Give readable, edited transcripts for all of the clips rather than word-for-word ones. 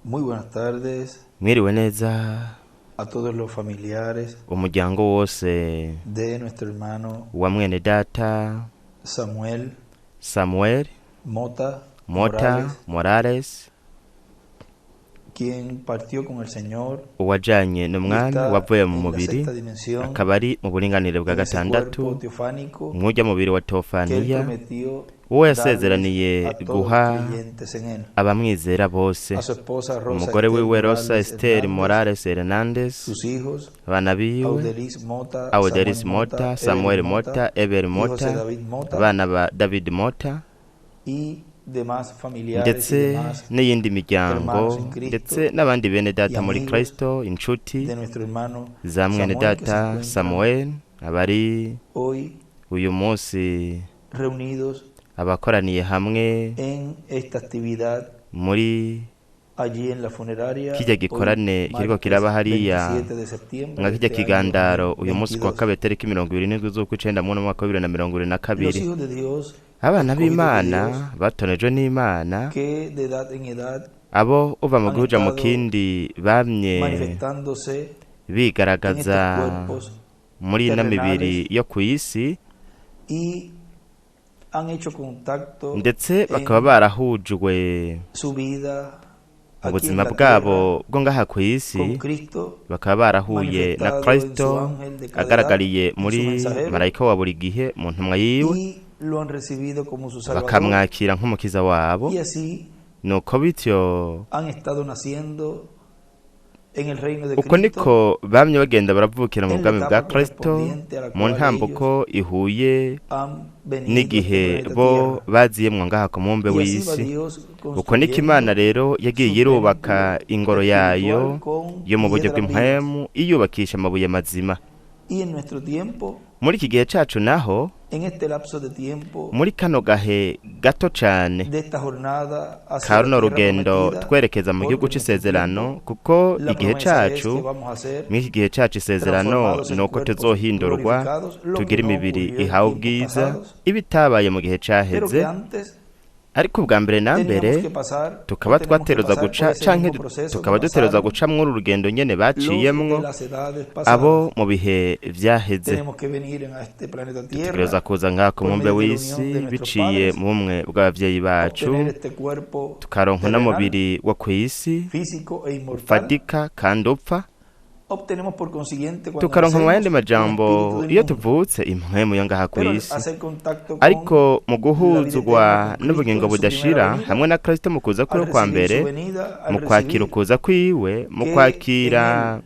Muy buenas tardes Mwiriwe neza a todos los familiares umuryango wose de nuestro hermano wa mwene data Samuel Samuel Mota Mota Morales, Morales, quien partió con el Señor uwajanye y n'umwami está wavuye mu en la mubiri, sexta dimensión, akaba ari mu buringanire bwa en ese gatandatu, cuerpo teofánico mw'urya mubiri wa que él Tofaniya, prometió uwo darles yasezeraniye a todos los guha creyentes en él. abamwizera bose, A su esposa Rosa umugore Esther wiwe Rosa Morales Esther Hernández, Morales Hernandez, sus hijos abana biwe Audelis Mota, Audelis Samuel Mota, Mota, Samuel Evelyn Mota, Mota Eber y José Mota, David Mota abana ba David Mota, y demás familiares y ndetse demás n'iyindi miryango, hermanos en Cristo ndetse n'abandi bene y data muri amigos Kristo, inshuti de nuestro hermano za mwene Samuel que se data encuentran Samuel, abari hoy uyu munsi reunidos abakoraniye hamwe en esta actividad muri allí en la funeraria kirya hoy gikorane kiriko martes kiraba hariya 27 de septiembre nka de kirya este año kigandaro uyu munsi kuwa 2022. kabiri tariki 27 z'ukwicenda mu mwaka wa 2022. Los hijos de Dios, Abana escogidos de b'Imana Dios, batonejwe n'Imana, que de edad en edad abo uva mu han gihugu uja mu estado kindi bamye manifestándose en bigaragaza estos cuerpos muri ino mibiri terrenales yo ku isi, y han hecho contacto ndetse bakaba en barahujwe su vida mu aquí en buzima la bwabo tierra bwo ngaha ku isi, con Cristo bakaba barahuye na manifestado en su Kristo ángel de cada edad, agaragariye en su muri mensajero, marayika wa buri gihe mu ntumwa yiwe, y lo han recibido como su Salvador, bakamwakira nk'umukiza wabo. y así Nuko bityo han estado naciendo en el reino de uko Cristo niko bamye bagenda baravukira mu en la bwami bwa etapa Kristo, correspondiente a la mu cual ntambuko ellos ihuye han venido a este n'igihe planeta bo Tierra. baziyemwo ngaha ku mubumbe Y así va w'isi. Dios Uko niko Imana construyendo rero yagiye su irubaka templo ingoro yayo espiritual con yo mu buryo piedras vivas. bw'impwemu, iyubakisha amabuye mazima. Y en nuestro tiempo, Muri iki gihe cacu naho, en este lapso de tiempo muri kano gahe gato cane de esta jornada ka hacia la runo tierra rugendo prometida, twerekeza mu gihugu porque en nuestro c'isezerano, tiempo kuko la igihe promesa es que cacu, vamos a ser muri iki gihe cacu isezerano transformados en nuko cuerpos tuzohindurwa glorificados, lo que tugira no imibiri ocurrió en ihawe tiempos ubwiza, pasados, ibitabaye mu gihe pero caheze. que antes Ariko ubwa mbere na teníamos mbere que pasar o tukaba tenemos que twateruza pasar por guca ese canke mismo proceso que tukaba duteruza pasaron guca mw'uru rugendo nyene los baciyemwo de las edades abo pasadas. mu bihe vyaheze. Tenemos que venir a este planeta Dutegerezwa Tierra kuza ngaha ku por mubumbe medio de la unión w'isi de nuestros biciye padres, mu bumwe bw'abavyeyi bacu, obtener este cuerpo tukaronka terrenal, n'umubiri wo kw'isi físico e inmortal. ufadika kandi upfa. Obtenemos por consiguiente cuando Tukaronka mu yandi nacemos un majambo espíritu del iyo mundo. tuvutse impwemu yo ngaha Pero al kw'isi. hacer contacto con Ariko mu la vida guhuzwa eterna con Cristo n'ubugingo en su primera budashira venida, hamwe na Kristo mu kuza al kwiwe kwa recibir mbere, su venida, al mu kwakira recibir ukuza kwiwe, mu que en kwakira él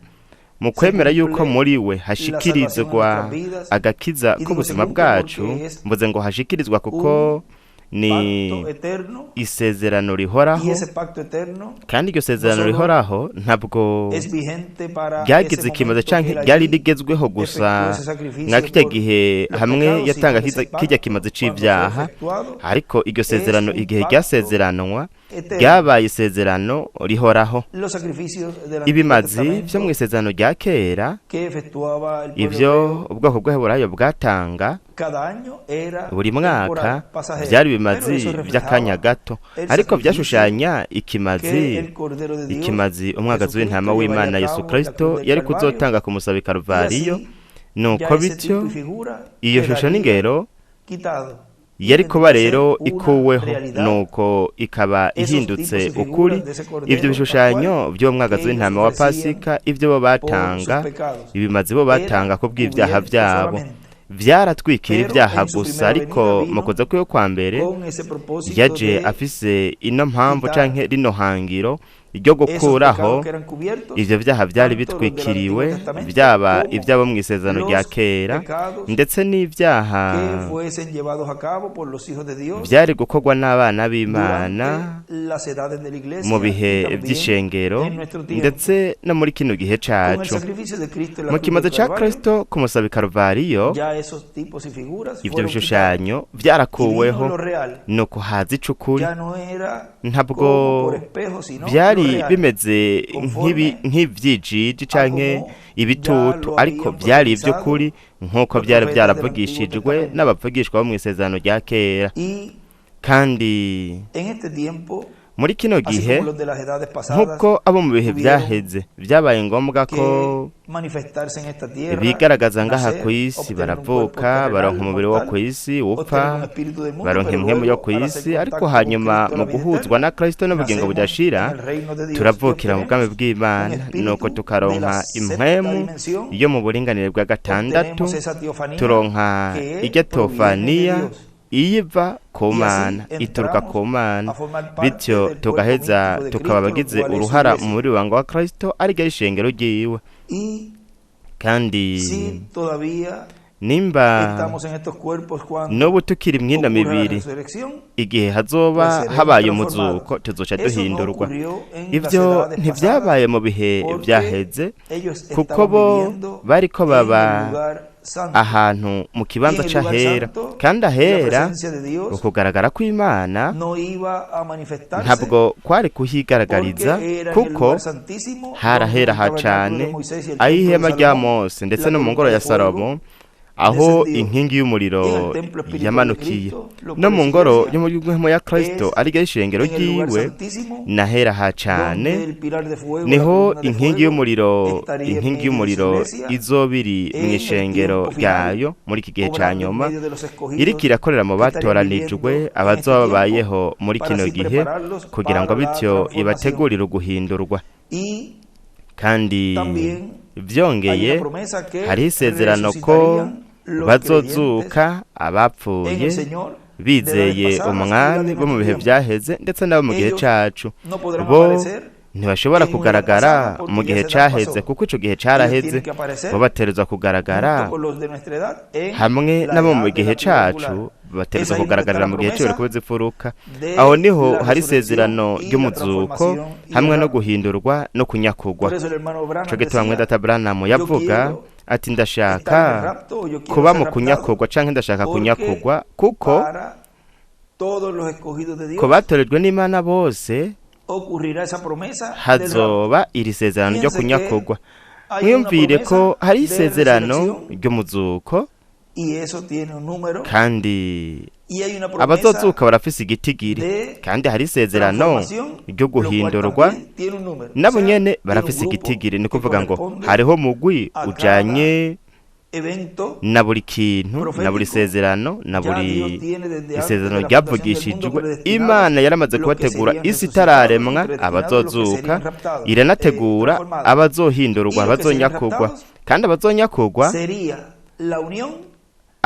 mu se kwemera yuko cumple muri we la salvación en hashikirizwa nuestras vidas, agakiza y digo se k'ubuzima cumple bwacu, porque es mvuze ngo hashikirizwa kuko un ni pacto eterno, isezerano y rihoraho, ese pacto eterno kandi iryo no sezerano solo rihoraho ntabwo es vigente para ese ryagize ikimaze momento que canke él ryari allí rigezweho efectuó gusa ese nka sacrificio kirya por gihe los hamwe pecados, sino yatanga que ese kirya pacto, kimaze cuando fue c'ivyaha, efectuado, ariko iryo es sezerano un igihe pacto ryasezeranwa eterno. ryabaye isezerano rihoraho. Los sacrificios del Antiguo Ibimazi vyo Testamento mw'isezerano rya kera, que efectuaba el pueblo ivyo hebreo ubwoko bw'Abaheburayo bwatanga cada año era buri mwaka, temporal, pasajero, vyari pero ibimazi eso vy'akanya reflejaba gato, el ariko sacrificio vyashushanya que ikimazi el Cordero de Dios, ikimazi umwagazi Jesucristo, w'intama llevaría w'Imana a Yesu cabo en la Kristo cruz del yari Calvario, kuzotanga ku musaba i y Karuvariyo. así Nuko ya ese bityo tipo y figura iyo shusho quedaría n'ingero quitado y yari kuba vendría a ser rero una ikuweho, realidad nuko ikaba esos ihindutse tipos y ukuri. figuras de ese Ivyo Cordero Pascual bishushanyo vy'uwo mwagazi que ellos w'intama wa ofrecían Pasika, ivyo bo por sus batanga, pecados, ibimazi bo era batanga ku bw'ivyaha cubierto vyabo, solamente. vyaratwikira Pero ivyaha en su gusa. primera Ariko venida mu vino kuza kwiwe kwa mbere con ese propósito yaje de afise ino mpamvu quitar canke rino hangiro ryo esos gukuraho pecados que eran cubiertos, ivyo vyaha vyari tanto los del Antiguo bitwikiriwe, Testamento vyaba como ivy'abo mw'isezerano rya los kera, pecados ndetse n'ivyaha que fuesen llevados a cabo por los hijos de Dios vyari gukorwa n'abana b'Imana durante las edades de la mu iglesia y bihe también vy'ishengero, en nuestro tiempo. ndetse no muri kino gihe Con el cacu. sacrificio de Cristo en la Mu cruz del kimaze ca Calvario, Kristo ku musaba i Karuvariyo, ya esos tipos y figuras ivyo fueron quitados bishushanyo y vino vyarakuweho, lo real. nuko haza icukuri. Ya no era Ntabwo como por espejo, sino lo vyari real, bimeze conforme nk'ivyijiji a canke como ya ibitutu, lo ariko habían vyari profetizado ivy'ukuri nk'uko los vyari profetas del Antiguo vyaravugishijwe Testamento. n'abavugishwa bo mw'isezerano rya kera. Y Kandi en este tiempo, Muri kino Así gihe, como los de las edades pasadas nk'uko abo mu bihe tuvieron vyaheze vyabaye ngombwa ko que manifestarse en esta tierra, bigaragaza ngaha nacer, ku isi, obtener un cuerpo baravuka, terrenal, baronka umubiri wo mortal, ku isi obtener upfa, un espíritu del mundo, baronka pero impwemu yo luego ku al isi, hacer ariko contacto con hanyuma Cristo a mu la vida guhuzwa eterna, na Kristo n'ubugingo nacemos budashira, en el reino de Dios y turavukira mu bwami obtenemos un bw'Imana, nuko espíritu de la tukaronka séptima impwemu dimensión, yo mu buringanire bwa gatandatu, obtenemos esa teofanía turonka que irya proviene de tofaniya Dios. iyiva ku Y así Mana, ituruka entramos ku Mana, a formar parte bityo del cuerpo tugaheza místico de tukaba Cristo, lo abagize cual es su uruhara mu iglesia. mubiri wanga wa Kristo, ariryo ishengero ryiwe. Y Kandi si todavía nimba estamos en estos cuerpos cuando n'ubu tukiri mw'ino ocurra la mibiri, resurrección, igihe hazoba pues seremos habaye transformados. umuzuko tuzoca Eso no duhindurwa. ocurrió en las Ivyo edades pasadas ntivyabaye mu bihe porque vyaheze, ellos kuko estaban bo viviendo bariko en baba el lugar santo. ahantu mu Y kibanza en el lugar c'ahera, santo, kandi la ahera presencia de Dios ukugaragara kw'Imana no iba a manifestarse ntabwo kwari kuhigaragariza, porque era en el kuko lugar santísimo donde harahera el ha tabernáculo de cane, Moisés y el aho templo de ihema rya Salomón, Mose ndetse la no mu columna ngoro de ya fuego Salomo, aho descendió. inkingi Y en y'umuriro el templo espiritual de yamanukiye, Cristo, lo no cual mu es ngoro iglesia, yo mu mpwemu ya Kristo, es ariryo ishengero en el lugar ryiwe, santísimo nahera ha donde cane, el pilar de fuego, la niho columna de inkingi fuego, y'umuriro, estaría en inkingi medio de su y'umuriro iglesia izoba iri en el mw'ishengero tiempo final, ryayo muri iki gihe ca obrando en nyuma, medio de los iriko escogidos irakorera mu que estarían batoranijwe, viviendo en este abazoba tiempo, babayeho muri para kino así gihe, prepararlos kugira ngo para la bityo transformación. ibategurire uguhindurwa. Y Kandi también hay vyongeye una promesa que hariho isezerano ko resucitarían los creyentes bazozuka en abapfuye el Señor de edades bizeye pasadas y la umwami de bo mu nuestro bihe tiempo. vyaheze ndetse n'abo mu gihe Ellos cacu. no podrán Bo aparecer ntibashobora en una edad kugaragara pasada mu porque ya gihe esa edad caheze, pasó. kuko ico gihe Ellos caraheze. tienen que aparecer Bo bategerezwa kugaragara junto con los de nuestra edad en hamwe la n'abo mu edad de gihe la cacu, piedra angular. Es bategerezwa ahí donde está kugaragarira la mu gihe promesa c'uburikuzi imfuruka. de Aho niho la hari resurrección isezerano y la ry'umuzuko transformación y el hamwe no rapto. guhindurwa no kunyakugwa. Por eso el hermano Ico Branham gituma decía, mwene Branham yo yavuga quiero ati estar en el ndashaka rapto o yo quiero kuba ser mu raptado, kunyakugwa canke ndashaka porque kunyakugwa, kuko para todos los escogidos de ku Dios batorejwe n'Imana bose ocurrirá esa promesa del rapto. hazoba iri sezerano ryo Fíjense que kunyakugwa. hay una Mwiyumvire ko promesa hari de isezerano resurrección ry'umuzuko, y eso tiene un número, kandi y hay una promesa abazozuka barafise igitigiri, de kandi hari isezerano transformación, ryo lo cual guhindurwa, también tiene un número. O nabo sea, nyene tiene un barafise grupo igitigiri. Ni que kuvuga ngo corresponde hariho mugwi a cada ujanye evento na buri kintu, na buri profético. sezerano, na Ya Dios buri tiene desde antes de isezerano la fundación del mundo ryavugishijwe. predestinado Imana yaramaze los que kubategura serían isi resucitados y itararemwa predestinados los que abazozuka, serían raptados, iranategura transformados. Y abazohindurwa, los que serían abazonyakugwa. raptados Kandi abazonyakugwa sería la unión de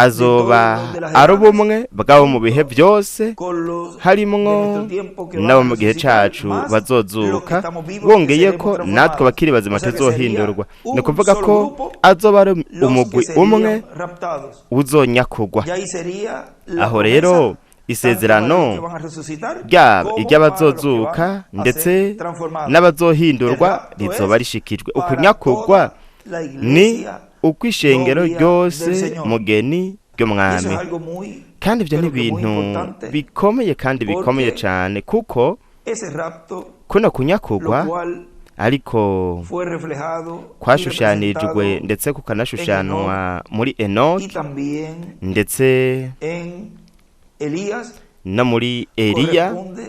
azoba todos los de las ari edades ubumwe bw'abo mu bihe junto byose, con los de harimwo nuestro tiempo que van n'abo a mu gihe resucitar, cacu más los que bazozuka, estamos vivos que wongeyeko seremos natwe transformados. abakiri bazima O sea que sería tuzohindurwa. Ni un ukuvuga solo ko grupo azoba ari los que umugwi umwe serían raptados. uzonyakugwa. Y ahí sería la Aho rero promesa tanto para los que isezerano van a resucitar ryaba como para los que iry'abazozuka van a ser ndetse transformados. El n'abazohindurwa rapto rizoba es rishikijwe. para Ukunyakugwa toda la ni iglesia ukw'ishengero novia del ryose Señor. mugeni Y eso es ry'umwami. algo muy, Kandi ivyo ni pero que muy ibintu importante, bikomeye kandi bikomeye porque cane, kuko ese rapto, kuno lo kunyakugwa cual ariko fue reflejado y kwashushanijwe representado ndetse en Enoch kukanashushanwa muri y Enoki también ndetse en Elías, no muri Eliya, corresponde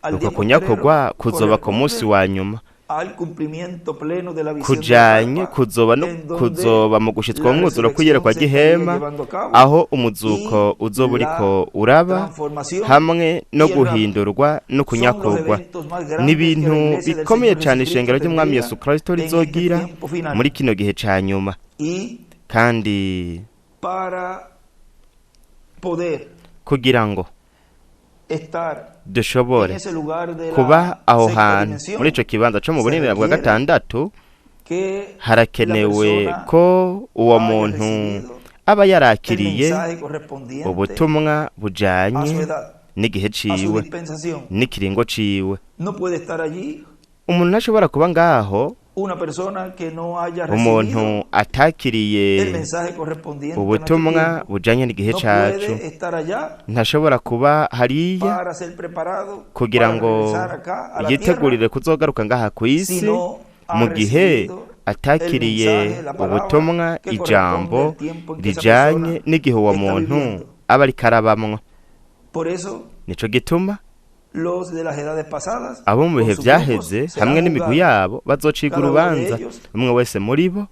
al uko día postrero, kunyakugwa kuzoba ku munsi corresponde wa nyuma, al cumplimiento pleno de la visión de la kujanye carpa, kuzoba no en donde kuzoba mu gushitswa la umwuzuro resurrección kw'iyerekwa se estaría ry'ihema, llevando a cabo aho umuzuko y uzoba uriko la uraba, transformación hamwe no y el rapto. guhindurwa no Son los kunyakugwa. eventos más Ni grandes que la ibintu iglesia del bikomeye Señor cane Jesucristo ishengero ry'umwami tendría Yesu Kristo en este rizogira tiempo final. muri kino gihe ca nyuma. Y Kandi para poder kugira ngo estar en dushobore ese lugar de kuba la aho sexta hantu muri ico dimensión, kibanza co mu se buringanire bwa requiere gatandatu, que la harakenewe persona ko uwo haya muntu recibido aba el yarakiriye mensaje correspondiente ubutumwa a su bujanye edad, n'igihe a su ciwe dispensación. n'ikiringo ciwe. No puede estar allí Umuntu ntashobora kuba ngaho una persona que no haya umuntu recibido atakiriye el mensaje correspondiente a nuestro ubutumwa tiempo. bujanye n'igihe No cacu, puede estar allá ntashobora kuba hariya para ser preparado kugira para ngo regresar acá a la tierra yitegurire kuzogaruka ngaha ku isi si no ha mu gihe recibido el atakiriye mensaje, la palabra ubutumwa, que corresponde ijambo al tiempo en que esa rijanye persona n'igihe uwo está muntu viviendo. aba ariko arabamwo. Por eso Nico gituma Los de las edades pasadas, Abo mu con bihe sus vyaheze grupos, hamwe serán n'imigwi juzgados. yabo bazocirwa Cada uno de urubanza, ellos, umwe wese muri bo,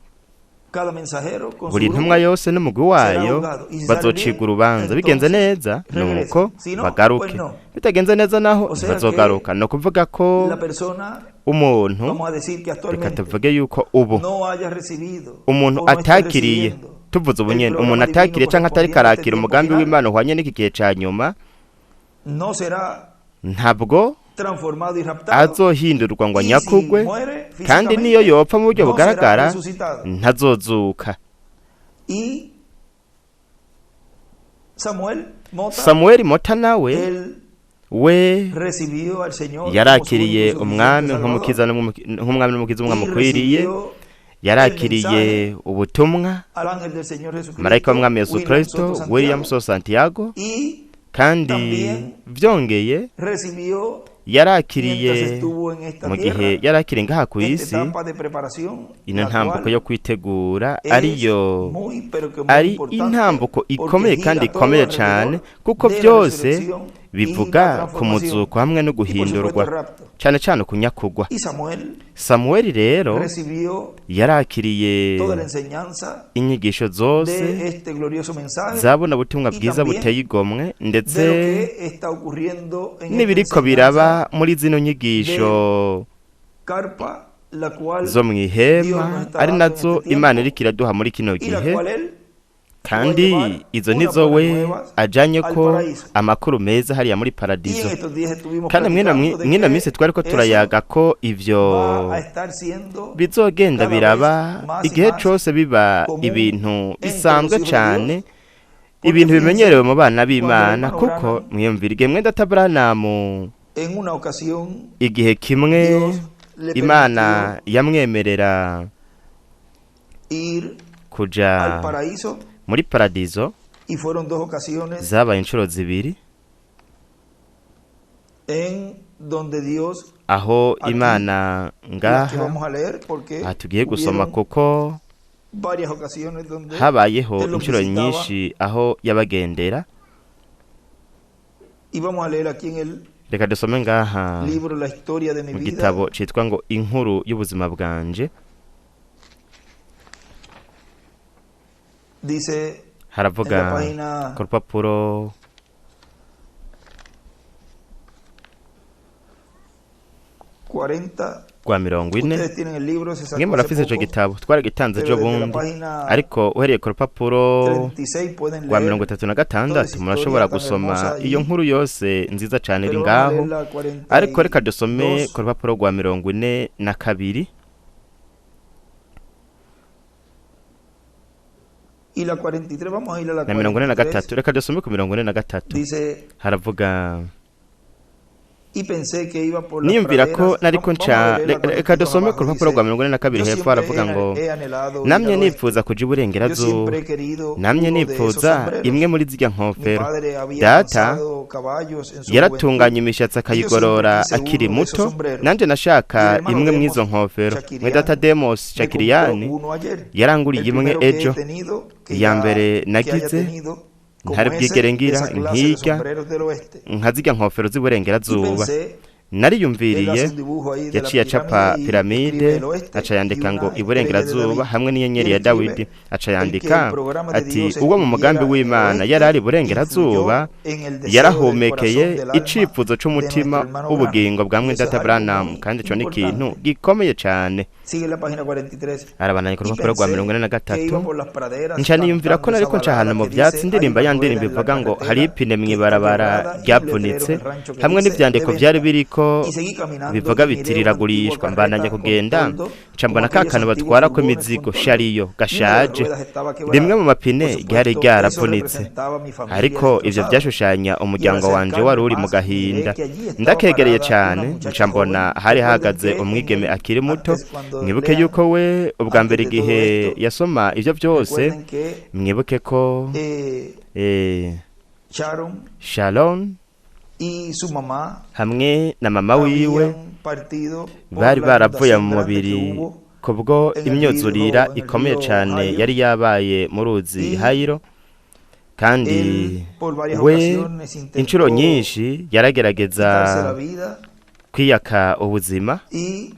cada mensajero con su buri grupo, ntumwa yose n'umugwi será wayo juzgado. Y si sale bazocirwa bien, urubanza. Bigenze entonces neza regresa. nuko Si no, bagaruke, pues no. bitagenze neza naho O sea ntibazogaruka. que Ni ukuvuga ko la persona, umuntu, vamos a decir que reka actualmente tuvuge yuko ubu no haya recibido umuntu o no esté atakiriye, recibiendo tuvuze ubu el nyene, umuntu programa divino atakiriye canke atariko correspondiente a este arakira tiempo umugambi final, w'Imana uhwanye n'iki gihe ca nyuma, no será ntabwo transformado y raptado. azohindurwa ngo Y si anyakugwe, muere kandi niyo físicamente, yopfa mu buryo no será bugaragara resucitado. ntazozuka. Y Samuel Mota, Samuel Mota nawe él we recibió al Señor como su yarakiriye único y umwami suficiente Salvador nk'umukiza nk'umwami n'umukiza y umwami ukwiriye, recibió el yarakiriye mensaje ubutumwa al ángel del Señor marayika Jesucristo, w'umwami Yesu William Kristo Soto William Santiago, So Santiago, y kandi también vyongeye recibió yarakiriye mientras estuvo en esta mu gihe tierra yarakiriye ngaha ku esta isi etapa de preparación, ino la ntambuko cual yo kwitegura, es ariyo muy pero que muy ari importante intambuko porque ikomeye gira kandi todo ikomeye cane, alrededor kuko de la vyose resurrección y la bivuga ku transformación muzuko hamwe no y por supuesto guhindurwa, el rapto. cane cane ukunyakugwa. Y Samuel Samueli rero recibió yarakiriye toda la enseñanza inyigisho zose de este glorioso mensaje zabona ubutumwa y bwiza también buteye igomwe, ndetse de lo que está ocurriendo en esta n'ibiriko biraba enseñanza muri zino nyigisho de carpa, la cual zo mw'ihema, Dios nos está ari dando en nazo este Imana tiempo iriko iraduha muri kino y la gihe, cual él va a kandi llevar izo unas nizo buenas we nuevas ajanye al ko paraíso. amakuru meza hariya muri Y en paradizo. estos días estuvimos Kandi platicando de mwino minsi que twariko eso turayaga ko ivyo va a estar siendo bizogenda cada vez biraba más y igihe más cose biba común ibintu entre los bisanzwe hijos de cane, Dios, porque ibintu fíjense, bimenyerewe mu bana cuando el b'Imana, hermano kuko Branham mwiyumvira igihe mwenda Abrahamu en una ocasión igihe kimwe Dios le Imana permitió yamwemerera ir kuja al paraíso muri paradizo, y fueron dos ocasiones zabaye inshuro zibiri en donde Dios, aho aquí, Imana las que ngaha vamos a leer, porque aha tugiye gusoma, hubieron kuko varias ocasiones donde habayeho él los inshuro visitaba nyinshi aho yabagendera. Y vamos a leer aquí en el Reka dusome ngaha libro La historia de mi mu vida, gitabo citwa ngo inkuru y'ubuzima bwanje. Dice en Haravuga la página ku rupapuro 40, rwa 40. ustedes tienen el libro, se Mwe sacó hace murafise ico poco, gitabo, twaragitanze pero ejo desde la bundi, página ariko uhereye ku rupapuro 36 pueden rwa leer mirongo itatu na toda gatandatu esa murashobora historia tan gusoma hermosa iyo allí. nkuru yose nziza cane iri Pero vamos a ngaho, leer la ariko reka dusome 42 ku rupapuro rwa 42 y la 43, vamos a ir a la na mirongo ine na 43. gatatu. Reka dusome ku 43. Dice, Haravuga: y pensé que iba por las niyumvira ko praderas. nariko Vamos a nca leer la reka 42 dusome ku abajo. rupapuro rwa Dice, 42 yo hepfo, siempre haravuga ngo he anhelado ir namye al oeste. nifuza kuja Yo iburengerazuba, siempre he querido namye uno de esos nifuza sombreros. imwe muri zirya Mi nkofero. padre había Data lanzado caballos en su juventud yaratunganya imishatsi y yo siempre akayigorora quise akiri uno de esos muto, sombreros. nanje Y el nashaka hermano imwe Demos mw'izo nkofero. Mwe data Shakirian Demos me compró Shakiriyani uno ayer. yaranguriye El imwe primero que he ejo, tenido, que iya ya mbere que haya nagize tenido como ntari ese, bwigere de ngira esa clase de nkirya sombreros del oeste. nka zirya nkofero Y z'iburengerazuba. pensé, él hace Nariyumviriye, un dibujo ahí de la yaciye acapa pirámide y escribe piramide, el oeste aca y yandika ngo una estrella de iburengerazuba David. hamwe Y n'inyenyeri él ya escribe Dawidi, aca el que el yandika programa de ati Dios uwo mu mugambi estuviera en el w'Imana yari oeste ari iburengerazuba influyó en el deseo del yarahumekeye corazón del alma icifuzo de c'umutima nuestro hermano Branham. w'ubugingo bwa Y mwene eso es data algo Branham, muy kandi ico ni ikintu importante. gikomeye cane. Sigue la página 43. Arabandanya ku Y rupapuro rwa mirongo pensé ine na que iba gatatu. por las praderas Nca niyumvira ko cantando esa nariko nca ahantu balada mu que vyatsi dice hay ndirimba una ya rueda ndirimbo en la ivuga ngo hari carretera ipine que está mw'ibarabara quebrada y un letrero ryavunitse, en el rancho que hamwe dice de n'ivyandiko vyari venta. biriko Y seguí caminando bivuga y biti miré una antigua riragurishwa. Mbandanya carreta con kugenda toldo, nca como mbona ka aquellos kantu antiguos batwarako furgones imizigo con toldo, shariyo y una de las gashaje, ruedas estaba rimwe mu quebrada. mapine Por ryari supuesto, eso ryaravunitse, representaba mi familia ariko ivyo destrozada. vyashushanya Y al umuryango wanje acercarme wari uri mu más, miré gahinda. que allí estaba Ndakegereye parada una cane muchacha nca mbona joven. hari Recuerden hahagaze que en umwigeme el, akiri muto. antes cuando Mwibuke lean, yuko we ubwa antes mbere de todo igihe esto, yasoma ivyo vyose, recuerden que mwibuke ko Sharon Sharon y su mamá hamwe na mama wiwe habían partido por bari la baravuye inundación mu grande que mubiri hubo kubwo en el imyuzurira río, en el ikomeye río cane Ohio yari yabaye mu ruzi y Hayiro, Kandi Él, por varias we ocasiones, intentó inshuro nyinshi yaragerageza quitarse la vida kwiyaka ubuzima. Y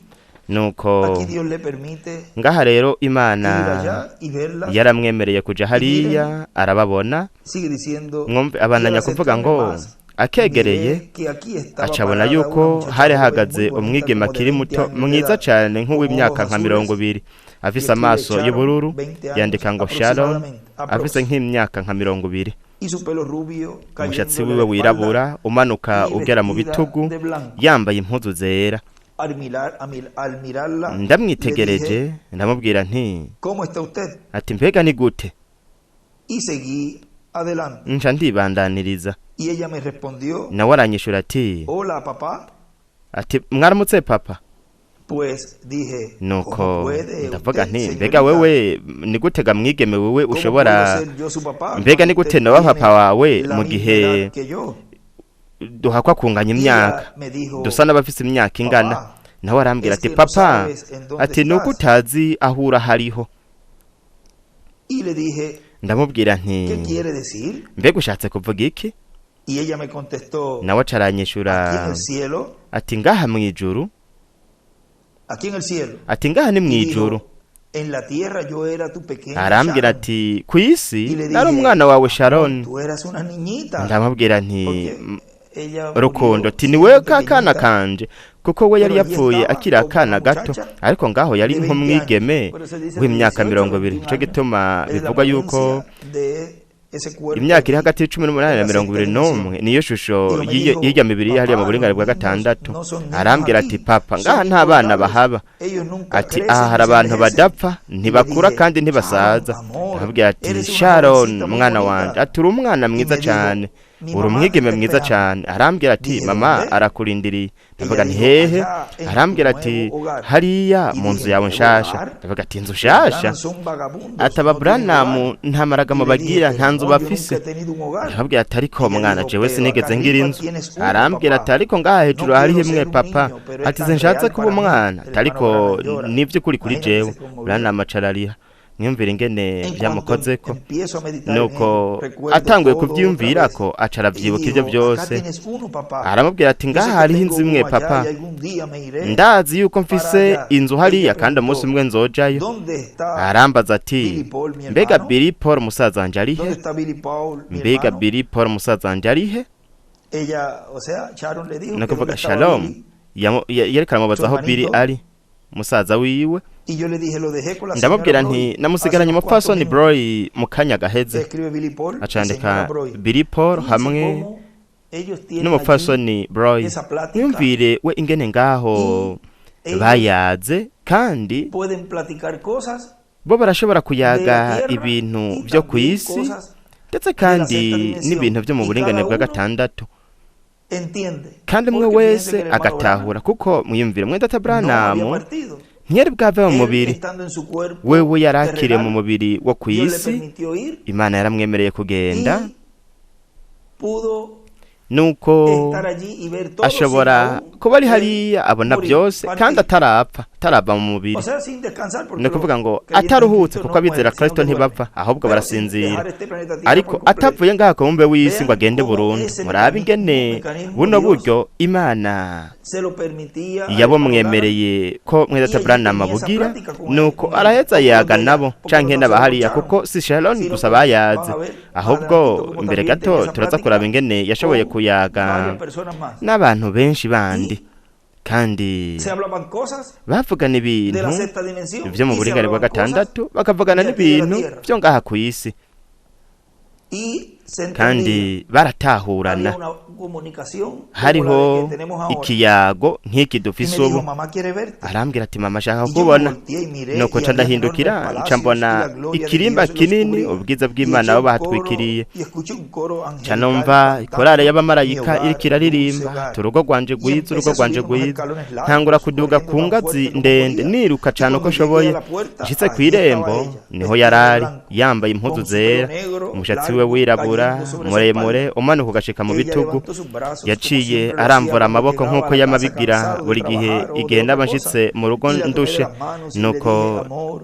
Nuko aquí Dios le permite ngaha rero ir Imana allá y verla. yaramwemereye kuja hariya arababona. Sigue diciendo, Mwumve, y al abandanya kuvuga acercarme ngo más, akegereye miré que aquí estaba acabona parada yuko una muchacha hari joven, hahagaze muy bonita, umwigeme como de akiri 20 muto años de mwiza edad, cane con nk'uw'imyaka ojos nka mirongo azules, ibiri, y afise escribe amaso Sharon, y'ubururu, 20 años yandika ngo Sharon, aproximadamente, afise aprox, nk'imyaka nka 20, y su pelo rubio umushatsi cayéndole a wiwe la espalda wirabura umanuka y ugera mu vestida bitugu, de blanco. yambaye impuzu zera. Al mirarla, le dije, Ndamwitegereje ndamubwira nti ¿cómo está usted? ati mbega ni gute? Y seguí adelante. Nca ndibandaniriza. Y ella me respondió, Nawe aranyishura ati hola papá. ati mwaramutse papa. Pues dije, ¿cómo Nuko puede ndavuga usted, nti mbega señorita? wewe ni gute ga mwigeme wewe ¿Cómo ushobora puedo ser yo su papá mbega cuando ni gute usted noba tiene papa wawe la mu misma gihe edad que yo? duhakwa kunganya Y imyaka, ella me dijo, dusa n'abafise imyaka ingana? papá, Nawe arambwira es ati que no papa, sabes en dónde ati nuko estás. utazi aho uri ahariho. Y le dije, Ndamubwira nti ¿qué quiere decir? mbega ushatse kuvuga iki? Y ella me contestó, Nawe aca aranyishura aquí en el cielo, ati ngaha mw'ijuru, aquí en el cielo. ati ngaha ni Y mw'ijuru. dijo, en la tierra yo era tu pequeña Arambwira Sharon. ati ku isi Y le nari dije, umwana wawe amor, Sharon. tú eras una niñita. Ndamubwira nti Porque ella Rukundo, murió ati ni wewe siendo ka kana pequeñita, kanje, kuko we yari pero allí yapfuye estaba akiri como una akana gato, muchacha ariko ngaho yari de 20 años. nk'umwigeme Por eso dice w'imyaka 18, 20. 21 Nico años. gituma Es la bivugwa yuko apariencia de ese cuerpo imyaka iri allí hagati y'18 en na la mirongo sexta ibiri dimensión. n'umwe niyo shusho Digo, me y'iyo dijo, y'irya mibiri hariya mu papá, buringanire los bwa niños gatandatu. no son niños Arambwira ati aquí, papa, ngaha son nta bana inmortales. bahaba, Ellos nunca ati aha crecen hari ni se abantu envejecen. badapfa, Y le ntibakura dije, kandi Sharon, ntibasaza. amor, Ndamubwira ati eres una Sharon jovencita muy mwana bonita. wanje, ati uri umwana Y mwiza me dijo, cane, mi uri mamá umwigeme está mwiza esperando. cane. Arambwira ati Dije, mama ¿dónde? arakurindiriye. Ella Ndavuga nti dijo, hehe? allá en tu Arambwira ati nuevo hogar. hariya Y mu nzu dije, yawe ¿nuevo nshasha. hogar? Ndavuga ati inzu Los nshasha? Branham son vagabundos, Ati aba no tienen hogar. Branham nta maragamo Y le dije, bagira, pero nta nzu amor, yo nunca bafise. he tenido un hogar. Ndababwira ati ariko Ella mwana, dijo, jewe pero acá sinigeze ngira arriba inzu. tienes uno, Arambwira ati papá. ariko ngaha hejuru No hariho quiero imwe ser un papa. niño, pero es Ati tan sinshatse real kuba para mí. umwana, El ati ariko hermano Branham llora. nivy'ukuri kuri Imagínate, jewe. se conmovió. Branham aca ararira. Mwiyumvire ingene En cuanto vyamukozeko. empiezo a meditar en Nuko ello, recuerdo atanguye todo otra vez. kuvyiyumvirako aca Y aravyibuka ivyo dijo, acá vyose. tienes uno, papá. Aramubwira ati Yo ngaha sé que hariho tengo inzu imwe uno allá papa, y algún día me iré ndazi yuko para mfise allá. inzu Ella hariya kandi umunsi preguntó, umwe nzojayo. ¿dónde está Arambaza ati Billy Paul, mi mbega hermano? Billy Paul musaza wanje arihe? ¿Dónde está Billy Paul, mi Mbega hermano? Billy Paul musaza wanje arihe? Ella, o sea, Sharon le dijo Ni que ukuvuga dónde estaba Shalom Billy, yariko su aramubaza aho Billy hermanito, ari musaza wiwe. y yo le dije, lo dejé con la señora Ndamubwira nti Broy hace namusigaranye unos cuantos umupfasoni minutos. Broy mu kanya gaheze. Escribe Billy Paul y señora Acandika Broy. Billy Paul Fíjense hamwe cómo ellos tienen allí n'umupfasoni Broy. esa plática Mwumvire we ingene ngaho y ellos bayaze, kandi pueden platicar cosas bo barashobora de la kuyaga tierra ibintu y vyo ku también isi cosas ndetse de la kandi sexta dimensión. n'ibintu vyo mu Y buringanire cada bwa uno gatandatu, entiende. kandi umwe Porque fíjense wese que el hermano Branham agatahura, kuko mwiyumvire mwene data no había Branham partido. ntiyari bwave mu Él, mubiri, estando en su cuerpo wewe yari akiri mu terrenal, mubiri wo ku Dios le isi. permitió ir Imana yaramwemereye kugenda, y pudo nuko estar allí y ver todo sin ashobora aún kuba ari él hariya abona morir, byose kandi partir. atarapfa, atarava mu mubiri. O sea, sin descansar, Ni porque los ukuvuga ngo creyentes en ataruhutse, Cristo kuko no abizera mueren, sino Kristo que duermen. ntibapfa ahubwo Pero sin barasinzira, dejar este planeta Tierra ariko por completo. atavuye ngaha ku mubumbe w'isi ngo Vean agende cómo burundu. ese Murabe mecanismo, ingene mecanismo buno Dios buryo Imana se lo permitía al hermano Branham yabumwemereye ko mwene y data allí Branham tenía esa abugira. plática con él, Nuko con ellos, araheza o con los de yaga allá, nabo porque no canke tan solo con n'abahariya, Sharon, kuko si Sharon sino gusa que van bayaze, a ver más ahubwo adelantito cómo imbere también gato tenía esa turaza kuraba plática ingene yashoboye con kuyaga varias personas más. n'abantu benshi bandi, Y kandi se hablaban cosas bavugana de ibintu la sexta dimensión vyo mu y se buringanire bwa hablaban cosas gatandatu, bakavugana de aquí de la n'ibintu tierra. vyo ngaha ku isi, Y se entendía. kandi baratahurana. Había una comunicación como la de Hariho que tenemos ahora. ikiyago nk'iki Y dufise me dijo, ubu. mamá quiere verte. Arambwira ati mama ashaka Y yo me kukubona. volteé y miré Nuko y nca había enormes ndahindukira nca palacios y mbona la gloria de ikirimba Dios los kinini, cubría. ubwiza Y bw'Imana eché bo un coro bahatwikiriye. y escuché un coro Nca angelical numva ikorale cantando mi y'abamarayika hogar, iriko dulce iraririmba hogar. urugo rwanje Y rwiza, empecé urugo a rwanje subir unos rwiza. escalones largos, Ntangura kuduga corriendo ku tan ngazi fuerte como ndende podía. niruka Y cane uko cuando llegué a nshoboye. la puerta, Nshitse allí estaba kw'irembo ella, niho vestida de yarari blanco, yambaye impuzu con su pelo zera, negro umushatsi we largo wirabura cayendo sobre su muremure espalda. umanuka ugashika mu Ella bitugu. levantó sus brazos como Yaciye siempre lo hacía arambura cuando amaboko llegaba nk'uko a la yama casa abigira cansado de buri gihe trabajar o de igihe otra naba cosa, nshitse mu rugo y la tomé de ndushe. las manos y le Nuko dije, amor,